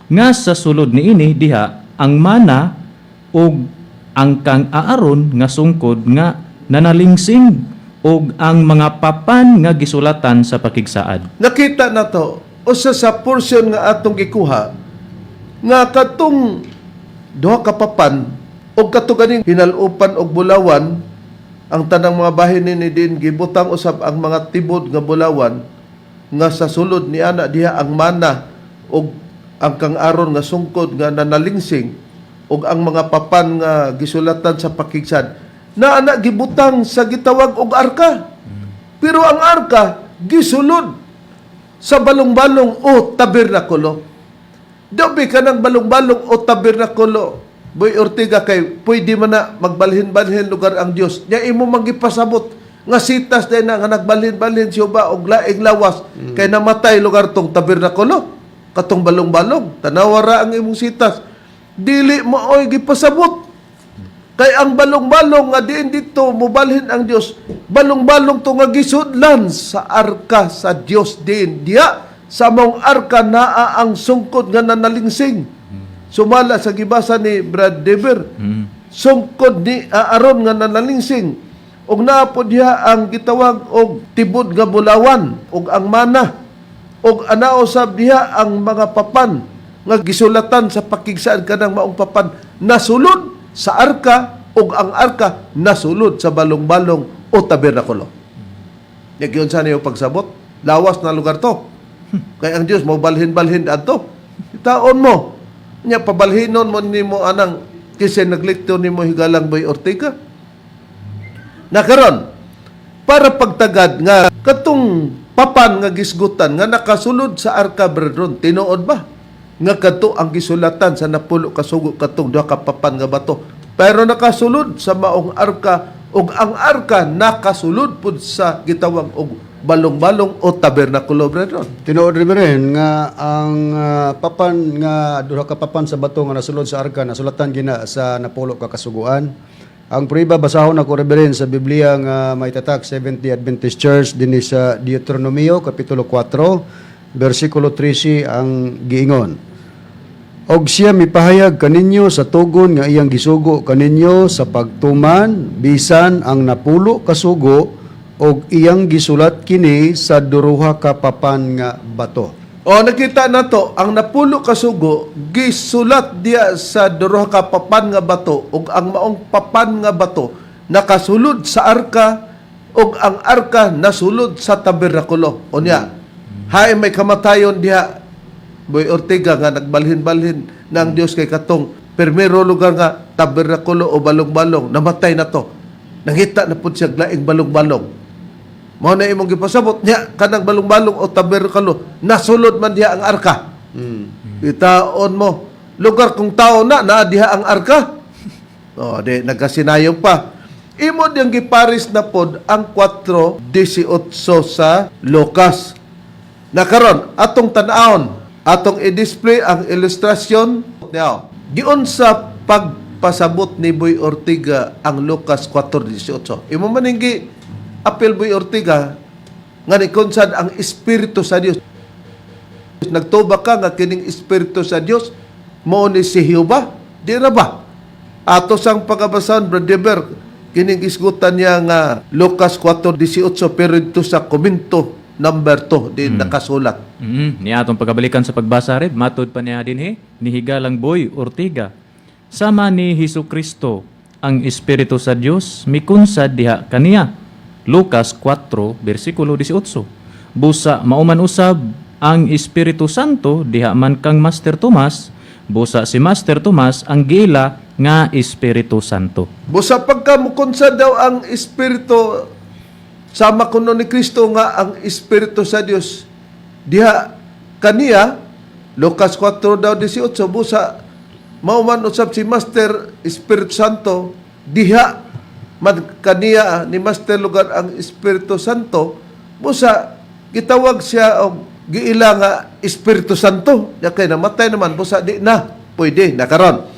nga sa sulod niini diha ang mana ug ang kang Aaron nga sungkod nga nanalingsing ug ang mga papan nga gisulatan sa pakigsaad. Nakita na to usa sa portion nga atong gikuha nga katong duha ka papan og kato ganing hinalupan og bulawan ang tanang mga bahin nini, din gibutang usab ang mga tibod nga bulawan nga sa sulod ni ana diha ang mana og ang kang Aron nga sungkod nga nanalingsing og ang mga papan nga gisulatan sa pakigsad na ana gibutang sa gitawag og arka, pero ang arka gisulod sa balong-balong o tabernakulo. Dobi ka ng balong-balong o tabernakulo, Boy Ortega, kay pwede man na magbalhin-balhin lugar ang Dios. Nya imo magipasabot nga sitas din na nga nagbalhin-balhin siya ba og laing lawas kay namatay lugar tong tabernakulo katong balong-balong. Tanawa ra ang imong sitas. Dili mo oy gipasabot. Kay ang balong-balong nga diin dito mobalhin ang Dios, balong-balong to nga gisudlan sa arka sa Dios, diin diya sa maong arka naa ang sungkod nga nanalingsing. Sumala sa gibasa ni Brad Dever. Sungkod ni Aaron nga nanalingsing. Ug naa po diha ang gitawag og tibod nga bulawan ug ang mana ug anao sab diha ang mga papan nga gisulatan sa pakigsaan, kanang maong papan nasulod sa arka ug ang arka nasulod sa balong-balong o tabernakulo. Nya giunsa niyo pagsabot? Lawas na lugar to. Kay ang Dios mo balhin-balhin adto. Taon mo. Nya pabalhinon mo nimo anang kasi naglikto nimo, higalang Boy Ortega. Nakaron, para pagtagad nga katong papan nga gisgutan nga nakasulod sa arka, brethren, tinuod ba nga kadto ang gisulatan sa napulo kasugo, katong duha ka papan nga bato, pero nakasulod sa maong arka ug ang arka nakasulod pud sa gitawag og balong-balong o tabernakulo, brethren? Tinuod, Reverend, nga ang papan nga duha ka papan sa bato nga nasulod sa arka nasulatan gina sa napulo ka kasuguan. Ang prueba, basahon ako, Reverend, sa Biblia nga may tatak Seventh-day Adventist Church dinhi sa Deuteronomio kapitulo 4 bersikulo 13 ang giingon. Og siya mipahayag kaninyo sa tugon nga iyang gisugo kaninyo sa pagtuman bisan ang napulo kasugo og iyang gisulat kini sa duruha ka papan nga bato. O nakita na to ang napulo kasugo gisulat diya sa duha ka papan nga bato ug ang maong papan nga bato nakasulod sa arka ug ang arka nasulod sa tabernakulo. Unya, hay may kamatayon diha, Boy Ortega, nga nagbalhin-balhin na ang Dios kay katong permero lugar nga tabernakulo o balong-balong namatay na to. Nangita na pud siya laing balong-balong. Mao na imong gipasabot niya kanang balong-balong o tabernakulo nasulod man diha ang arka. Itaon mo lugar kung tao na naa diha ang arka. Oh, di nagkasinayong pa. Imo diyang giparis na pod ang 4:18 sa Lucas. Na karon atong tan-awon, atong i-display ang ilustrasyon niya. Giunsa pagpasabot ni Boy Ortiga ang Lucas 4:18. Imo man ning gi apel, Boy Ortiga, nga ni konsad ang espiritu sa Dios. Nagtuba ka nga kining espiritu sa Dios mao ni si Jehova, di ra ba? Ato sang pagabasan, Brother Ber, kining isgutan niya nga Lucas 4:18, pero dito sa komento number 2 di nakasulat. Niya atong pagkabalikan sa pagbasa rin, matod pa niya dinhi, ni Higalang Boy Ortiga. Sama ni Hesus Kristo, ang Espiritu sa Dios mikunsad diha kaniya. Lucas 4, versikulo 18. Busa mauman usab ang Espiritu Santo diha man kang Master Tomas, busa si Master Tomas ang giila nga Espiritu Santo. Busa pagka mukonsa daw ang espiritu sama kuno ni Kristo nga ang espiritu sa Dios diha kaniya, Lucas 4 daw 18, busa mao man usab si Master Espiritu Santo diha man kaniya ni Master lugar ang Espiritu Santo, busa gitawag siya og giila nga Espiritu Santo ya kay namatay naman, busa di na pwede na karon.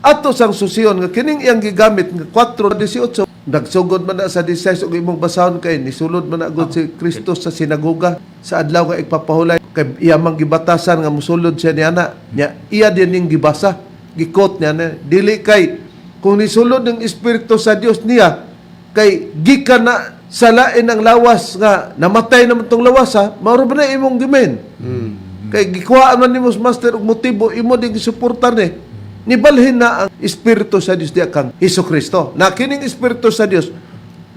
Ato sang susiyon nga kining iyang gigamit nga 4:18, nagsugod man na sa 16 ug imong basahon kay nisulod man na gud si Kristo sa sinagoga sa adlaw nga igpapahulay kay iya mang gibatasan nga musulod siya niana nya iya din ning gibasa, gikot niya na dili kay kung nisulod ng espiritu sa Dios niya kay gikan na sa lain ang lawas nga namatay naman tong lawas ha, mao ra ba na imong gimen? Kay gikuhaan man nimo sa Master og motibo imo ding gisuportar ni. Nibalhin na ang espiritu sa Dios diya kang Hesus Kristo. Na kining espiritu sa Dios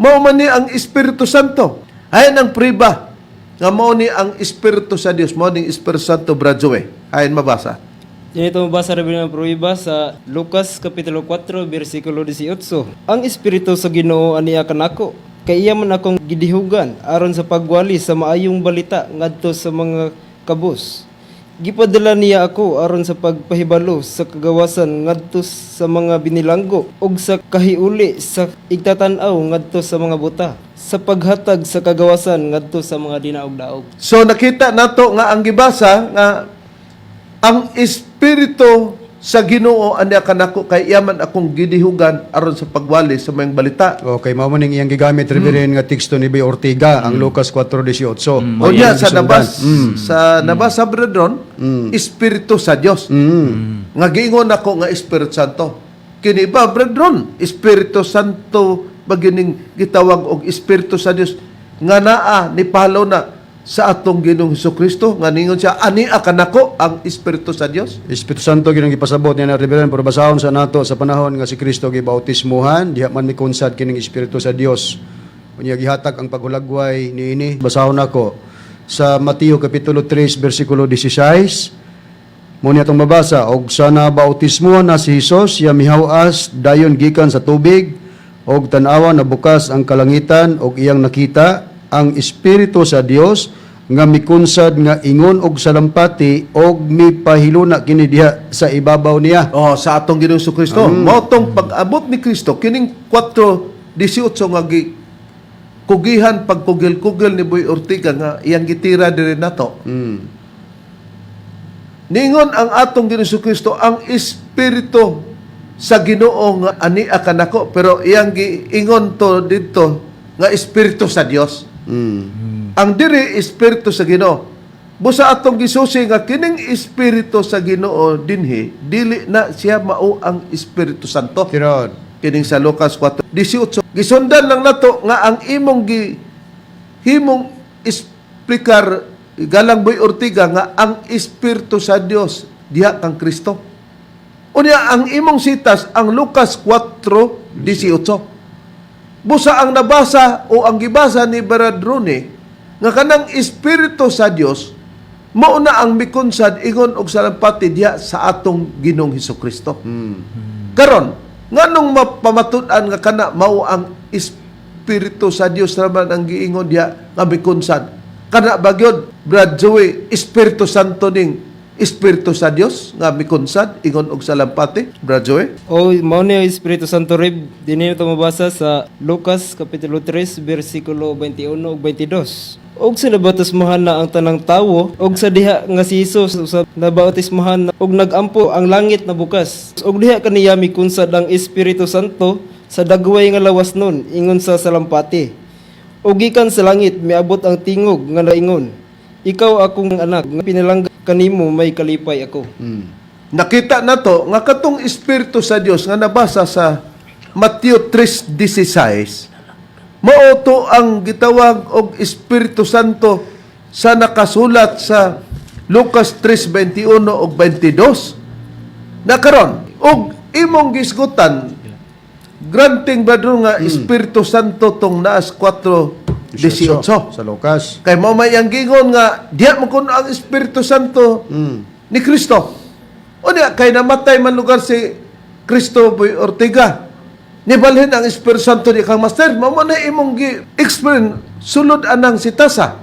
mao man ni ang Espiritu Santo. Ayon ang priba nga mao ni ang espiritu sa Dios, mao ning Espiritu Santo, Bradjoe. Ayon mabasa. Yan ito mabasa rin ng pruiba sa Lucas Kapitulo 4, versikulo 18. Ang Espiritu sa Ginoo aniya kanako, kay iya man akong gidihugan aron sa pagwali sa maayong balita ngadto sa mga kabus. Gipadala niya ako aron sa pagpahibalo sa kagawasan ngadto sa mga binilanggo ug sa kahiuli sa igtatan-aw ngadto sa mga buta, sa paghatag sa kagawasan ngadto sa mga dinaog-daog. So nakita nato nga ang gibasa nga ang espiritu sa Ginoo aniya kanako kay iya man akong gidihugan aron sa pagwali sa mayong balita. Okay, mao man ning iyang gigamit, Reverend, nga teksto ni Bay Ortiga, ang Lucas 4:18. O niya sa Iyang nabas gisundan. sa nabasa brethren, espiritu sa Dios. Nga giingon ako nga Espiritu Santo. Kini ba, brethren, Espiritu Santo magining gitawag og Espiritu sa Dios nga naa ni palo na sa atong Ginoong Kristo nga ningon siya ania kanako ang Espiritu sa Dios? Espiritu Santo ginang gipasabot niya na, Reverend, pero basahon sa nato sa panahon nga si Kristo gibautismuhan, diha man mikonsad kining Espiritu sa Dios. Unya gihatag ang paghulagway niini. Basahon nako sa Mateo kapitulo 3 bersikulo 16. Mo niya itong mabasa, og sa nabautismuhan na si Hesus, siya mihawas dayon gikan sa tubig, og tan-awa nabukas ang kalangitan og iyang nakita ang Espiritu sa Dios nga mikunsad nga ingon og salampati og mipahiluna kini diha sa ibabaw niya. Oh, sa atong Ginoong Kristo. Mao tong pag-abot ni Kristo kining 4:18 nga gi kugihan pagkugil-kugil ni Boy Ortiga nga iyang gitira diri nato. Ningon ang atong Ginoong Kristo ang espiritu sa Ginoo nga ania kanako, pero iyang giingon to didto nga espiritu sa Dios. Ang diri espiritu sa Ginoo. Busa atong gisusi nga kining espiritu sa Ginoo dinhi dili na siya mao ang Espiritu Santo. Tinuod. Kining sa Lucas 4:18. Gisundan lang nato nga ang imong gi himong explicar, Galang Boy Ortiga, nga ang espiritu sa Dios diha kang Kristo. Unya ang imong sitas ang Lucas 4:18. Busa ang nabasa o ang gibasa ni Brad Rooney nga kanang espiritu sa Dios Mao na ang mikunsad ingon og salampati diha sa atong Ginoong Hesus Kristo. Karon, nganong mapamatud-an nga kana mao ang Espiritu sa Dios raman ang giingon diha nga mikunsad? Kana ba gyud, Brad Joey, Espiritu Santo ning Espiritu sa Dios nga mikunsad ingon og salampati, Brad Joey? O mao ni ang Espiritu Santo, Rib. Dinhi nato mabasa sa Lucas kapitulo 3 bersikulo 21 ug 22. Og sa nabautismohan na ang tanang tawo, og sa diha nga si Jesus usab nabautismohan og nagampo, ang langit nabukas. Og diha kaniya mikunsad ang Espiritu Santo sa dagway nga lawas nun ingon sa salampati. Og gikan sa langit miabot ang tingog nga naingon, "Ikaw akong anak nga pinalangga, kanimo may kalipay ako." Nakita na to nga katong Espiritu sa Dios nga nabasa sa Mateo 3:16 mao to ang gitawag og Espiritu Santo sa nakasulat sa Lucas 3:21 ug 22. Na karon og imong gisgutan, granting, brother, nga Espiritu Santo tong naas 4:18 sa Lucas. Kay mao may ang gingon nga diha mo kuno ang Espiritu Santo ni Kristo. Unya kay namatay man lugar si Kristo, Boy Ortega. Nibalhin ang Espiritu Santo ni kang master. Mao man na imong gi explain sulod anang sitasa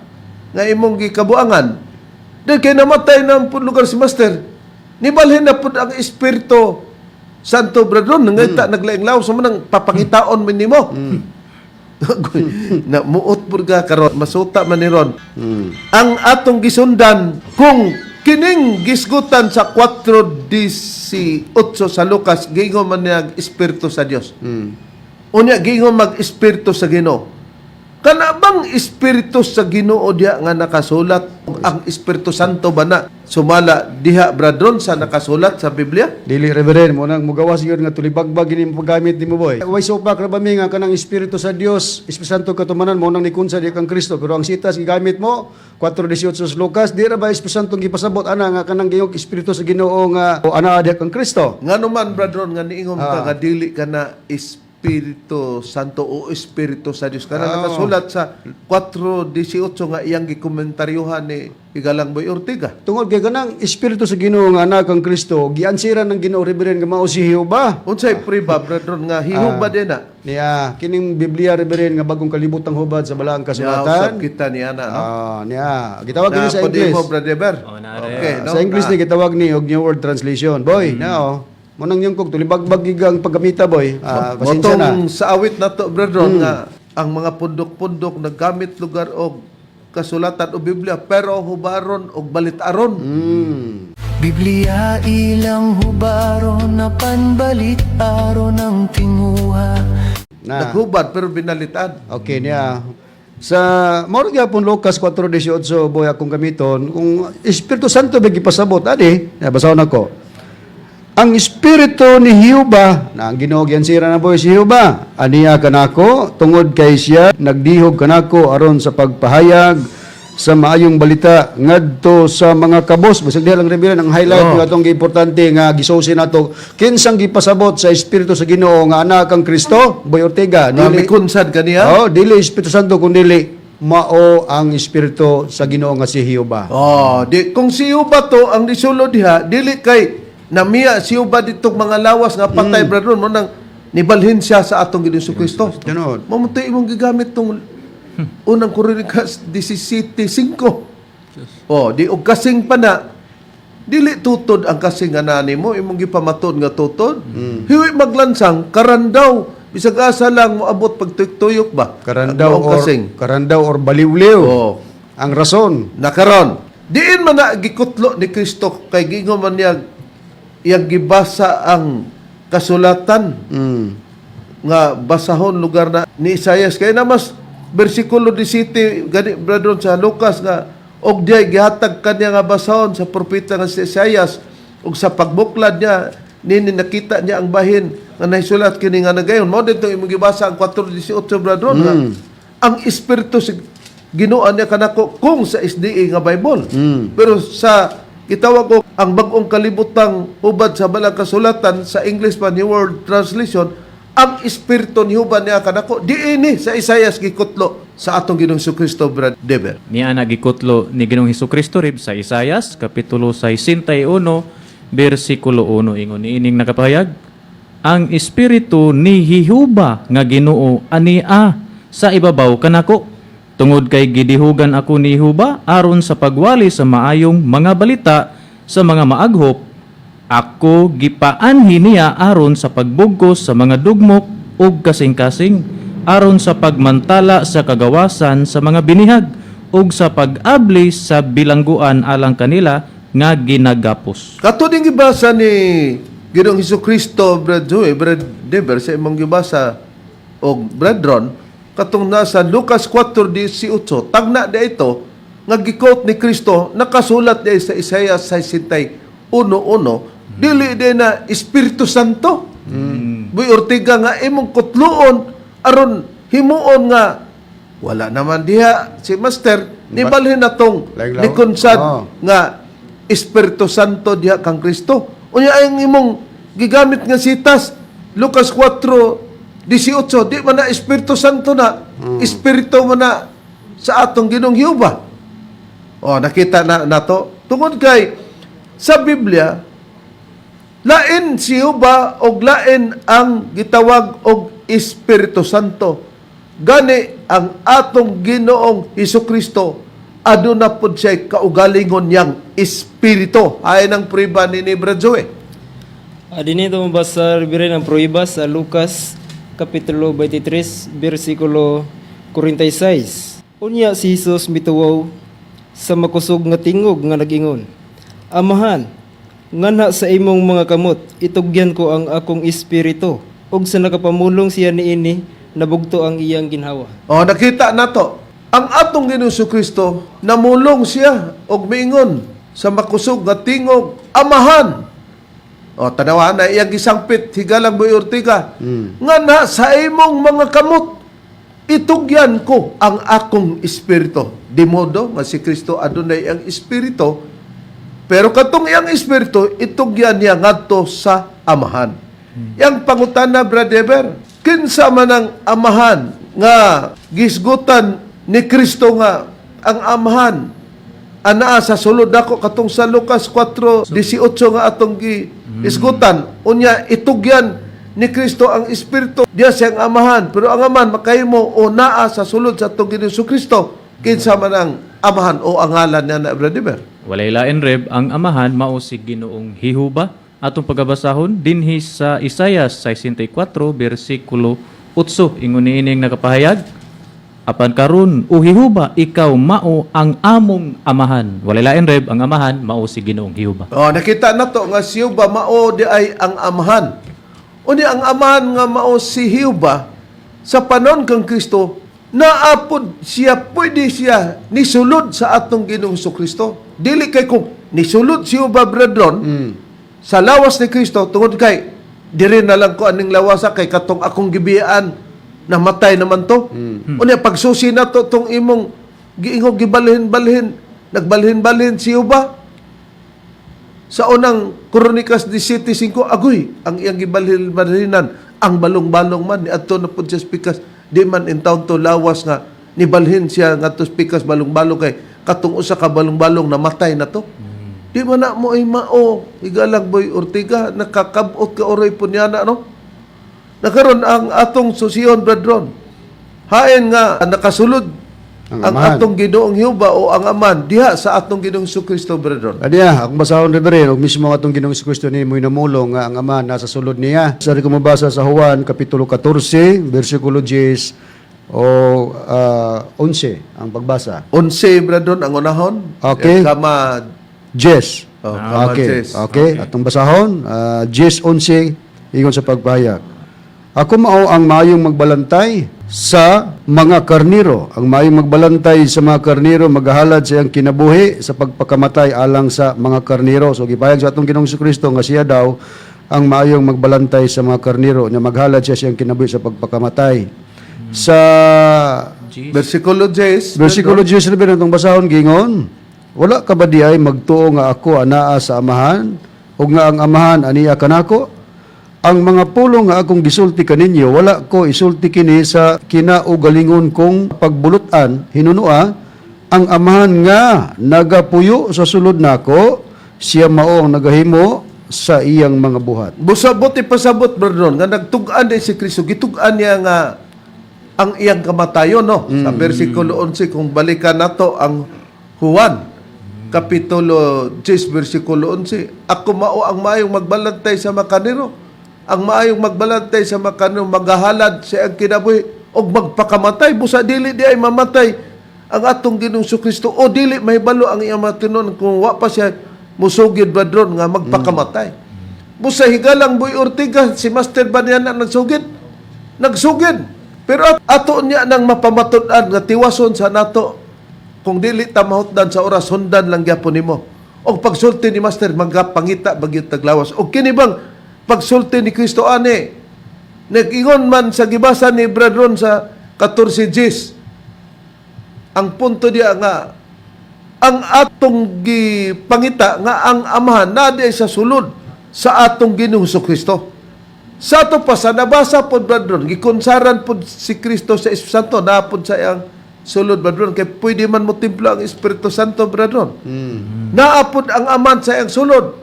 nga imong gikabuangan. Dahil kay namatay na pud lugar si master, nibalhin na pud ang Espiritu Santo, brethren, nga naglaing lawas mo nang papangitaon man nimo. Na muot pud ka karon, masuta man ni ron. Ang atong gisundan, kung kining gisgutan sa 4:18 sa Lucas, giingon man niya Espiritu sa Dios. Unya giingon mag Espiritu sa Ginoo. Kana bang Espiritu sa Ginoo diha nga nakasulat, ang Espiritu Santo ba na sumala diha, brethren, sa nakasulat sa Biblia? Dili, Reverend, mo nang mugawas gyud nga tulibagbag ini paggamit nimo, boy. Way sopak ra ba mi nga kanang Espiritu sa Dios, Espiritu Santo katumanan mo nang nikunsa di kang Kristo, pero ang sitas gigamit mo 4:18 sa Lucas, di ra ba Espiritu Santo gipasabot ana nga kanang giyong Espiritu sa Ginoo nga o ana di kang Kristo? Ngano man, brethren, nga niingon ka nga dili ka na Espiritu Santo o Espiritu sa Dios kana nakasulat sa 4:18 nga iyang gikomentaryohan ni Igalang Boy Ortega? Tungod kay kanang Espiritu sa Ginoo nga anak kang Kristo, giansiran ng Ginoo, Reverend, nga mao si Jehova. Unsay priba, brethren, nga hihubad din na? Niya kining Biblia, Reverend, nga bagong kalibutang hubad sa balaang Niya usab kasulatan. kita niya na, no? Ah, niya. Gitawag kini sa Na, pwede English. mo, Brother Ber. Oh, naare. Okay, no? Sa English ni gitawag ni og New World Translation. Boy, na oh. Mo nang yung kog tulibagbag ang paggamita, boy. Ah, pasensya na. Motong sa awit na to, brethren, nga ang mga pundok-pundok naggamit lugar og kasulatan o Biblia pero hubaron og balitaron. Biblia ilang hubaron na panbalit aron ang tinguha. Na. Naghubad pero binalitan. Okay niya. Sa mao gyapon Lucas 4:18, boy, akong gamiton kung Espiritu Santo ba gipasabot ani, na basahon ako. Ang espiritu ni Jehova, na ang Ginoo giansira na, boy, si Jehova, aniya kanako tungod kay siya nagdihog kanako aron sa pagpahayag sa maayong balita ngadto sa mga kabos. Bisag diha lang, Reverend, ang highlight nga atong giimportante nga gisusi nato kinsang gipasabot sa espiritu sa Ginoo nga anak ang Kristo, Boy Ortega. Nga mikunsad kaniya. Oh, dili Espiritu Santo kundi mao ang espiritu sa Ginoo nga si Jehova. Oh, di kung si Juba to ang nisulod diha, dili kay namiya si Juba ditong mga lawas nga patay, brethren, mo nang nibalhin siya sa atong Ginoong Kristo. Ganun. Mo mo imong gigamit tong Unang Kronikas 17:5. Oh, di og kasing pa na dili tutod ang kasing nga nani mo imong gipamatud nga tutod. Hiwi maglansang karandaw, bisag asa lang moabot pagtuyok ba? Karandaw Ang or kasing. Karandaw or baliwliw. Oh. Ang rason. Nakaron, diin man na gikutlo ni Kristo kay giingon man niya iyang gibasa ang kasulatan nga basahon lugar na ni Isaias kay na mas bersikulo 17 gani, brethren, sa Lucas nga og diay gihatag kaniya nga basahon sa propeta nga si Isaias, ug sa pagbuklad niya nini nakita niya ang bahin nga nahisulat kini nga nagayon. Mao dito imong gibasa ang 4:18, brethren, nga ang espiritu sa Ginoo niya kanako kung sa SDA nga Bible, pero sa gitawag ko ang bagong kalibutang hubad sa balang kasulatan sa English pa, New World Translation, ang espiritu ni Huban niya kanako, diini sa Isaias gikutlo. sa atong Ginoong Kristo, Brad Dever. Niya nagikutlo ni Ginoong Hesukristo rib sa Isayas kapitulo 61 bersikulo 1, ingon niining nakapahayag: "Ang espiritu ni Hihuba nga Ginoo ania sa ibabaw kanako, tungod kay gidihugan ako ni Hihuba aron sa pagwali sa maayong mga balita sa mga maaghop. Ako gipaanhi niya aron sa pagbugkos sa mga dugmok ug kasing-kasing, aron sa pagmantala sa kagawasan sa mga binihag ug sa pag-abli sa bilangguan alang kanila nga ginagapos." Kato ding gibasa ni Ginoong Hesus Kristo, Brad Joey, Brad Dever, sa imong gibasa og Brad Ron, katong nasa Lucas 4:18, tagna di ito nga gi-quote ni Kristo, nakasulat di sa Isaiah 61:1, dili di na Espiritu Santo. Boy Ortega, nga imong kutluon aron himuon nga wala naman diha si Master nibalhin na tong Laing-law. ni konsad nga Espiritu Santo diha kang Kristo. Unya ang imong gigamit nga sitas Lucas 4:18, di man na Espiritu Santo na, Espiritu man na sa atong Ginoong Jehova. Oh, nakita na nato tungod kay sa Biblia lain si Jehova og lain ang gitawag og Espiritu Santo. Gani ang atong Ginoong Hesus Kristo aduna pod siya kaugalingon niyang espiritu. Ay ng priba ni Brad Joey. Dinhi ito mabasa, Reverend, ang pruiba sa Lucas Kapitulo 23, versikulo 46. Unya si Jesus mituwaw sa makusog nga tingog nga nagingon, "Amahan, nganha sa imong mga kamot itugyan ko ang akong espiritu." Ug sa nakapamulong siya niini, nabugto ang iyang ginhawa. Oh, nakita nato. Ang atong Ginoong Kristo namulong siya og miingon sa makusog nga tingog, "Amahan." Oh, tanawa na iyang gisangpit, higalang Boy Ortega. "Nga na sa imong mga kamot itugyan ko ang akong espiritu." Di modo nga si Kristo adunay ang espiritu, pero katong iyang espiritu itugyan niya ngadto sa Amahan. Yang pangutana, Brother Eber, kinsa man ang Amahan nga gisgutan ni Kristo nga ang Amahan anaa sa sulod ako katong sa Lucas 4:18 nga atong gi isgutan? Unya itugyan ni Kristo ang espiritu diya siyang Amahan, pero ang Amahan makahimo o naa sa sulod sa atong Ginoong Kristo. Kinsa man ang Amahan o ang ngalan niya na, Brother Eber? Walay lain, Reb, ang Amahan mao si Ginoong Hihuba. Atong pagabasahon dinhi sa Isayas 64 bersikulo 8, ingon niining nakapahayag: "Apan karon, o Hihuba, ikaw mao ang among Amahan." Walay lain, Reb, ang Amahan mao si Ginoong Hihuba. Oh, nakita na to nga si Jehova mao di ay ang Amahan. Unya ang Amahan nga mao si Jehova sa panon kang Kristo naapod siya, pwede siya nisulod sa atong Ginoong Kristo. Dili kay kung nisulod si Jehova, brethren, sa lawas ni Kristo tungod kay diri na lang ko aning lawasa kay katong akong gibiyaan namatay naman to. Unya pagsusi na to tong imong giingog gibalhin-balhin, nagbalhin-balhin si Jehova sa unang Kronikas 17:5, agoy, ang iyang gibalhin-balhinan, ang balong-balong man, ni adto na pud siya sa pikas, di man in town to lawas nga, nibalhin siya nga to pikas balong-balong kay katong usa ka balong-balong namatay na to. Di man na mo ay mao, higalang Boy Ortega, nakakabot ka oray po niya na, no? Nakaron ang atong susiyon, brethren. Hain nga nakasulod ang ang Amahan. atong Ginoong Jehova o ang Aman diha sa atong Ginoong Kristo, brethren. Adiya, akong basahon, Reverend, ug mismo ang atong Ginoong Kristo ni mo'y namulong nga ang Ama nasa sulod niya. Sa ko mabasa sa Juan kapitulo 14, bersikulo 10 o 11 ang pagbasa. 11, brethren, ang unahon. Okay. Eh, kama 10. Oh, kama Okay. 10. Okay, atong basahon, 10 11 ingon sa pagpahayag: "Ako mao ang maayong magbalantay sa mga karniro. Ang maayong magbalantay sa mga karniro magahalad sa iyang kinabuhi sa pagpakamatay alang sa mga karniro." So gipahayag sa atong Ginoong Kristo nga siya daw ang maayong magbalantay sa mga karniro, nya maghalad siya sa iyang kinabuhi sa pagpakamatay. Sa Versikulo 10. Versikulo 10 na itong basahon, gingon, "Wala ka ba di ay magtuo nga ako anaa sa Amahan, ug nga ang Amahan aniya kanako? Ang mga pulong nga akong gisulti kaninyo, wala ko isulti kini sa kinaugalingon kong pagbulutan, hinunua ang Amahan nga nagapuyo sa sulod nako, siya mao ang nagahimo sa iyang mga buhat. Busabot ipasabot, Brother, nga nagtug-an din si Kristo, gitug-an niya nga ang iyang kamatayon, no? Sa versikulo 11, kung balikan nato ang Juan kapitulo 10 versikulo 11, "Ako mao ang maayong magbalantay sa makanero. Ang maayong magbalantay sa makanero magahalad sa iyang kinabuhi og magpakamatay." Busa dili di ay mamatay ang atong Ginoong Kristo o dili mahibalo ang iyang mga tinunan kung wa pa siya musugid, Brother, nga magpakamatay. Busa higalang Boy Ortiga, si Master ba niya na nagsugid? Nagsugid. Pero ato niya nang mapamatud-an nga tiwason sa nato kung dili ta mahutdan sa oras, hundan lang gyapon nimo. Og pagsulti ni Master, magapangita bagyod taglawas. Og kini bang pagsulti ni Kristo ani nag-ingon man sa gibasa ni Brad Ron sa 14 Gs. Ang punto diya nga ang atong gipangita nga ang Amahan na di sa sulod sa atong Ginoong Kristo. Sa ato pa sa nabasa pod, Brad Ron, gikonsaran pod si Kristo sa Espiritu Santo na pod sa iyang sulod, Brad Ron, kay pwede man mo timpla ang Espiritu Santo, Brad Ron. Naa pod ang Aman sa iyang sulod.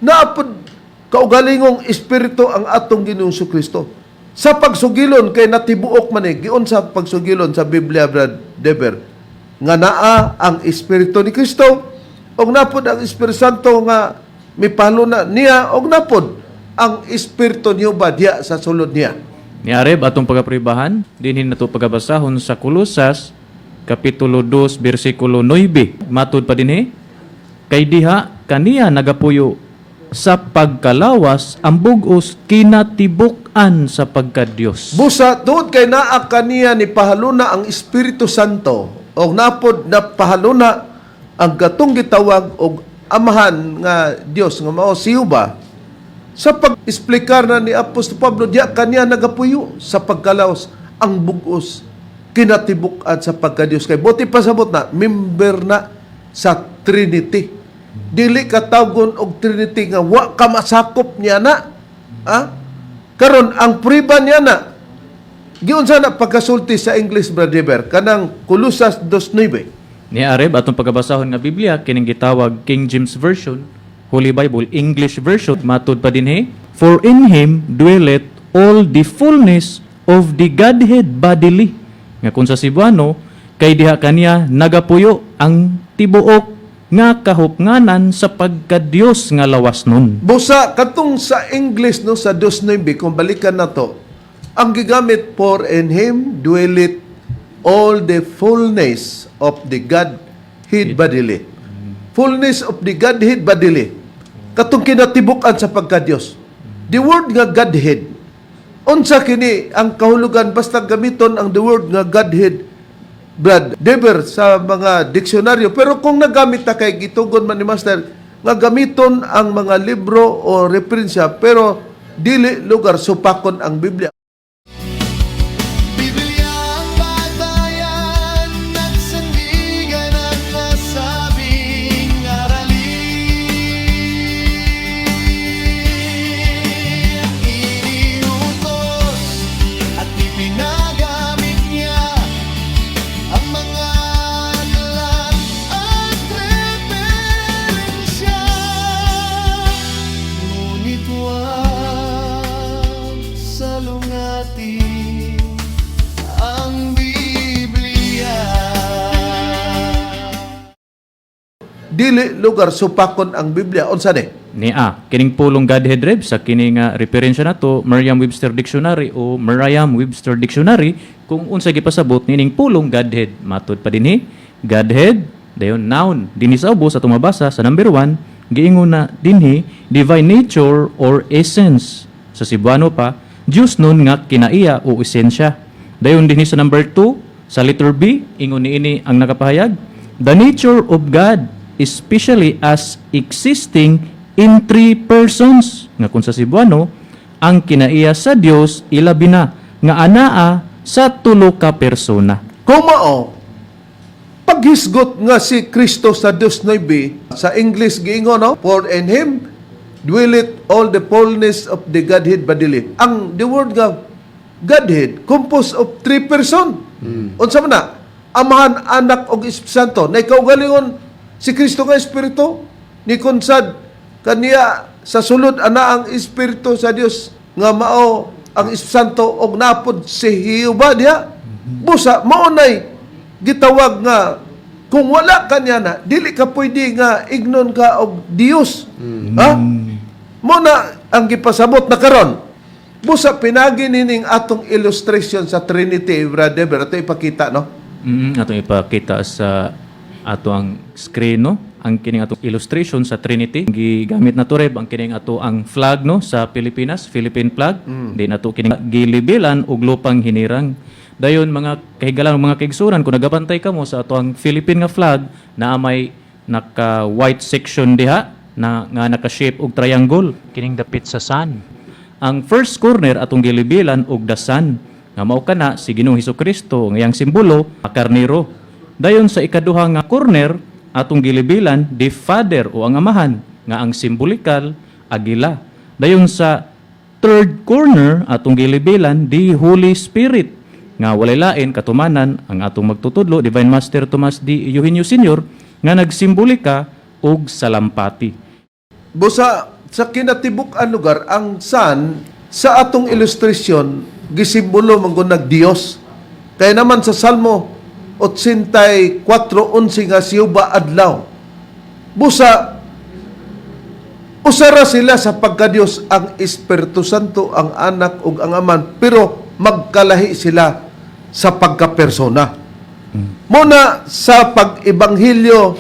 Naa pod kaugalingong espiritu ang atong Ginoong Kristo. Sa pagsugilon kay natibuok man eh, giun sa pagsugilon sa Biblia, Brad Deber, nga naa ang espiritu ni Kristo og napod ang Espiritu Santo nga mipaluna niya og napod ang espiritu niyo ba diya sa sulod niya. Ni Areb atong pagapribahan dinhi nato pagabasahon sa Kolosas kapitulo 2 bersikulo 9. Matud pa dinhi, "Kay diha kaniya nagapuyo sa pagkalawas ang bug-os kinatibuk-an sa pagkadiyos." Busa tuod kay naa kaniya ni pahaluna ang Espiritu Santo og napod na pahaluna ang katong gitawag og Amahan nga Dios nga mao si Jehova. Sa pag-eksplikar na ni Apostol Pablo, diya kaniya nagapuyo sa pagkalawas ang bug-os kinatibuk-an sa pagkadiyos, kay buot pasabot na member na sa Trinity. Dili ka tawgon og Trinity nga wa ka masakop niya na, ah? Karon ang priba niya na giunsa na pagkasulti sa English, Brother, kanang Kolosas 2:9? Ni Areb atong pagabasahon nga Biblia kining gitawag King James Version, Holy Bible English Version. Matud pa dinhi, "For in him dwelleth all the fullness of the Godhead bodily." Nga kung sa Cebuano, "Kay diha kaniya nagapuyo ang tibuok nga kahupnganan sa pagkadiyos nga lawas nun. Busa katong sa English, no, sa 2:9, kung balikan na to, ang gigamit, "For in him dwelleth all the fullness of the Godhead bodily." Fullness of the Godhead bodily. Katong kinatibuk-an sa pagkadiyos. The word nga Godhead. Unsa kini ang kahulugan basta gamiton ang the word nga Godhead, Brad Deber, sa mga diksyonaryo? Pero kung nagamit ta, kay gitugon man ni Master nga gamiton ang mga libro o referensya, pero dili lugar supakon ang Biblia. Biblia ang batayan at sandigan ang nasabing aralin. Iniutos at ipinagamit niya ang mga aklat at referensya. Ngunit huwag salungatin ang Biblia. Dili lugar supakon ang Biblia. Unsa ni? Ni A, kining pulong Godhead, Reb, sa kini nga referensya nato, Merriam-Webster Dictionary o Merriam-Webster Dictionary, kung unsa gipasabot nining pulong Godhead. Matud pa dinhi, Godhead dayon noun. Dinhi sa ubos atong mabasa sa number 1, giingon na dinhi divine nature or essence. Sa Cebuano pa, Diyos nun nga kinaiya o esensya. Dayon dinhi sa number 2, sa letter B, ingon niini ang nakapahayag, the nature of God, especially as existing in three persons. Nga kung sa Cebuano, ang kinaiya sa Dios ilabi na nga anaa sa tulo ka persona. Kung mao, paghisgot nga si Kristo sa 2:9, sa English giingon, no? "For in Him dwelleth all the fullness of the Godhead bodily. Ang the word nga Godhead composed of three person. Unsa man na? Amahan, Anak ug Espiritu Santo. Na kaugalingon si Kristo nga Espiritu ni kunsad kaniya sa sulod ana ang Espiritu sa Dios nga mao ang Espiritu Santo og napod si Jehova diha. Busa mao nay gitawag nga kung wala kanya na dili ka pwede nga ignon ka og Dios. Ha? Mo na ang gipasabot na karon. Busa pinagi nining atong illustration sa Trinity, brother, pero ito ipakita, no? Atong ipakita sa ato ang screen, no, ang kining atong illustration sa Trinity. Gigamit na to, Reb, ang kining ato ang flag, no, sa Pilipinas, Philippine flag. Di nato kining gilibilan og lupang hinirang. Dayon, mga kahigalan, mga kaigsuonan, kung nagabantay kamo sa ato ang Philippine nga flag, naa may naka white section diha na nga naka-shape og triangle, kining dapit sa sun. Ang first corner atong gilibilan og the Son nga mao kana si Ginoong Kristo, ang iyang simbolo karniro. Dayon sa ikaduha nga corner atong gilibilan the Father o ang Amahan nga ang simbolikal agila. Dayon sa third corner atong gilibilan the Holy Spirit nga walay lain katumanan ang atong magtutudlo, Divine Master Tomas D. Eugenio Sr., nga nagsimbolika og salampati. Busa sa kinatibuk-an lugar, ang sun sa atong illustration gisimbolo man gud nag Dios. Kaya naman sa Salmo 84:11 nga si Jehova adlaw. Busa usara sila sa pagka-Dios, ang Espiritu Santo, ang Anak ug ang Aman, pero magkalahi sila sa pagka-persona. Muna sa pag-ebanghelyo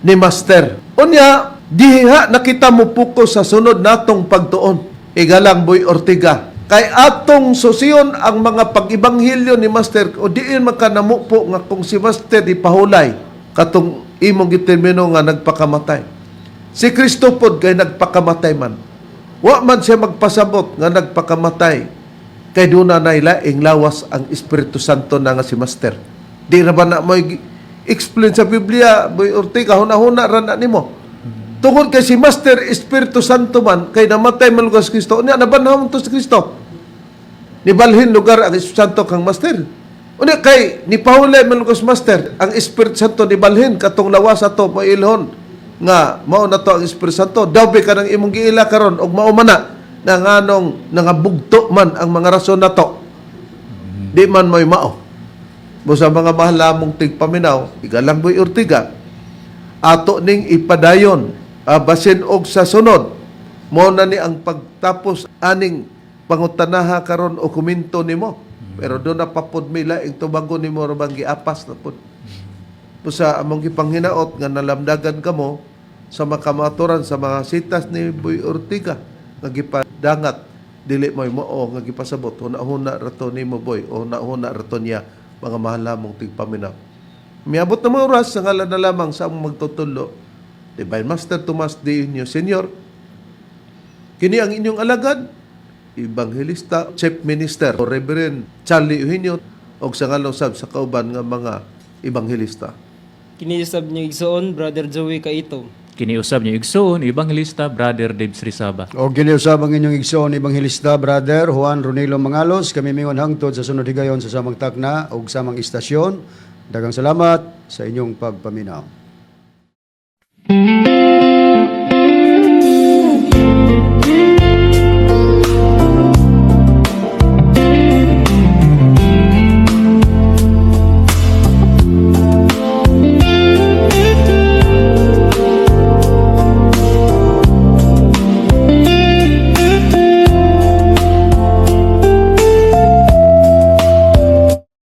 ni Master. Unya, diha nakita mo focus sa sunod natong pagtuon. Igalang, Boy Ortiga. Kay atong susiyon ang mga pag-ebanghelyo ni Master o diin makanamupo nga kung si Master di pahulay katong imong gitermino nga nagpakamatay. Si Kristo pod kay nagpakamatay man. Wa man siya magpasabot nga nagpakamatay kay duna na laing lawas ang Espiritu Santo na nga si Master. Di ra ba na mo explain sa Biblia, Boy Ortiga, huna-huna ra na nimo. Tungod kay si Master Espiritu Santo man, kay namatay man lugar si Kristo, unya nabanhaw man to si Kristo. Nibalhin lugar ang Espiritu Santo kang Master. Unya kay nipahulay man lugar si Master, ang Espiritu Santo nibalhin katong lawas ato mailhon nga mao na to ang Espiritu Santo. Daw ka ng imong giila karon og mao man na na nganong nangabugto man ang mga rason nato. Di man mo'y mao. Busa, mga mahal namong tigpaminaw, igalang, Boy Ortiga, ato ning ipadayon basin og sa sunod mo na ni ang pagtapos aning pangutanaha karon o komento nimo, pero do na papod mi laing tubago nimo ra bang giapas na pod. Busa among gipanghinaot nga nalamdagan kamo sa makamaturan sa mga sitas ni Boy Ortiga nga gipadangat dili mo'y mao nga gipasabot. Huna-huna ra to nimo, Boy, o huna-huna ra to niya, mga mahal namong tigpaminaw. Miabot na mga oras, sa ngalan na lamang sa among magtutudlo, Divine Master Tomas D. Eugenio Sr., kini ang inyong alagad, Evangelista, Chief Minister, Reverend Charlie Eugenio, og sa ngalan sab sa kauban nga mga ebanghelista. Kini usab inyong igsoon, Brother Joey Kaito. Kini usab inyong igsoon, Evangelista Brother Dave Srisaba. O giniusab ang inyong igsoon, Ebanghelista Brother Juan Ronilo Mangalos. Kami mingon hangtod sa sunod higayon sa samang takna ug samang istasyon. Daghang salamat sa inyong pagpaminaw.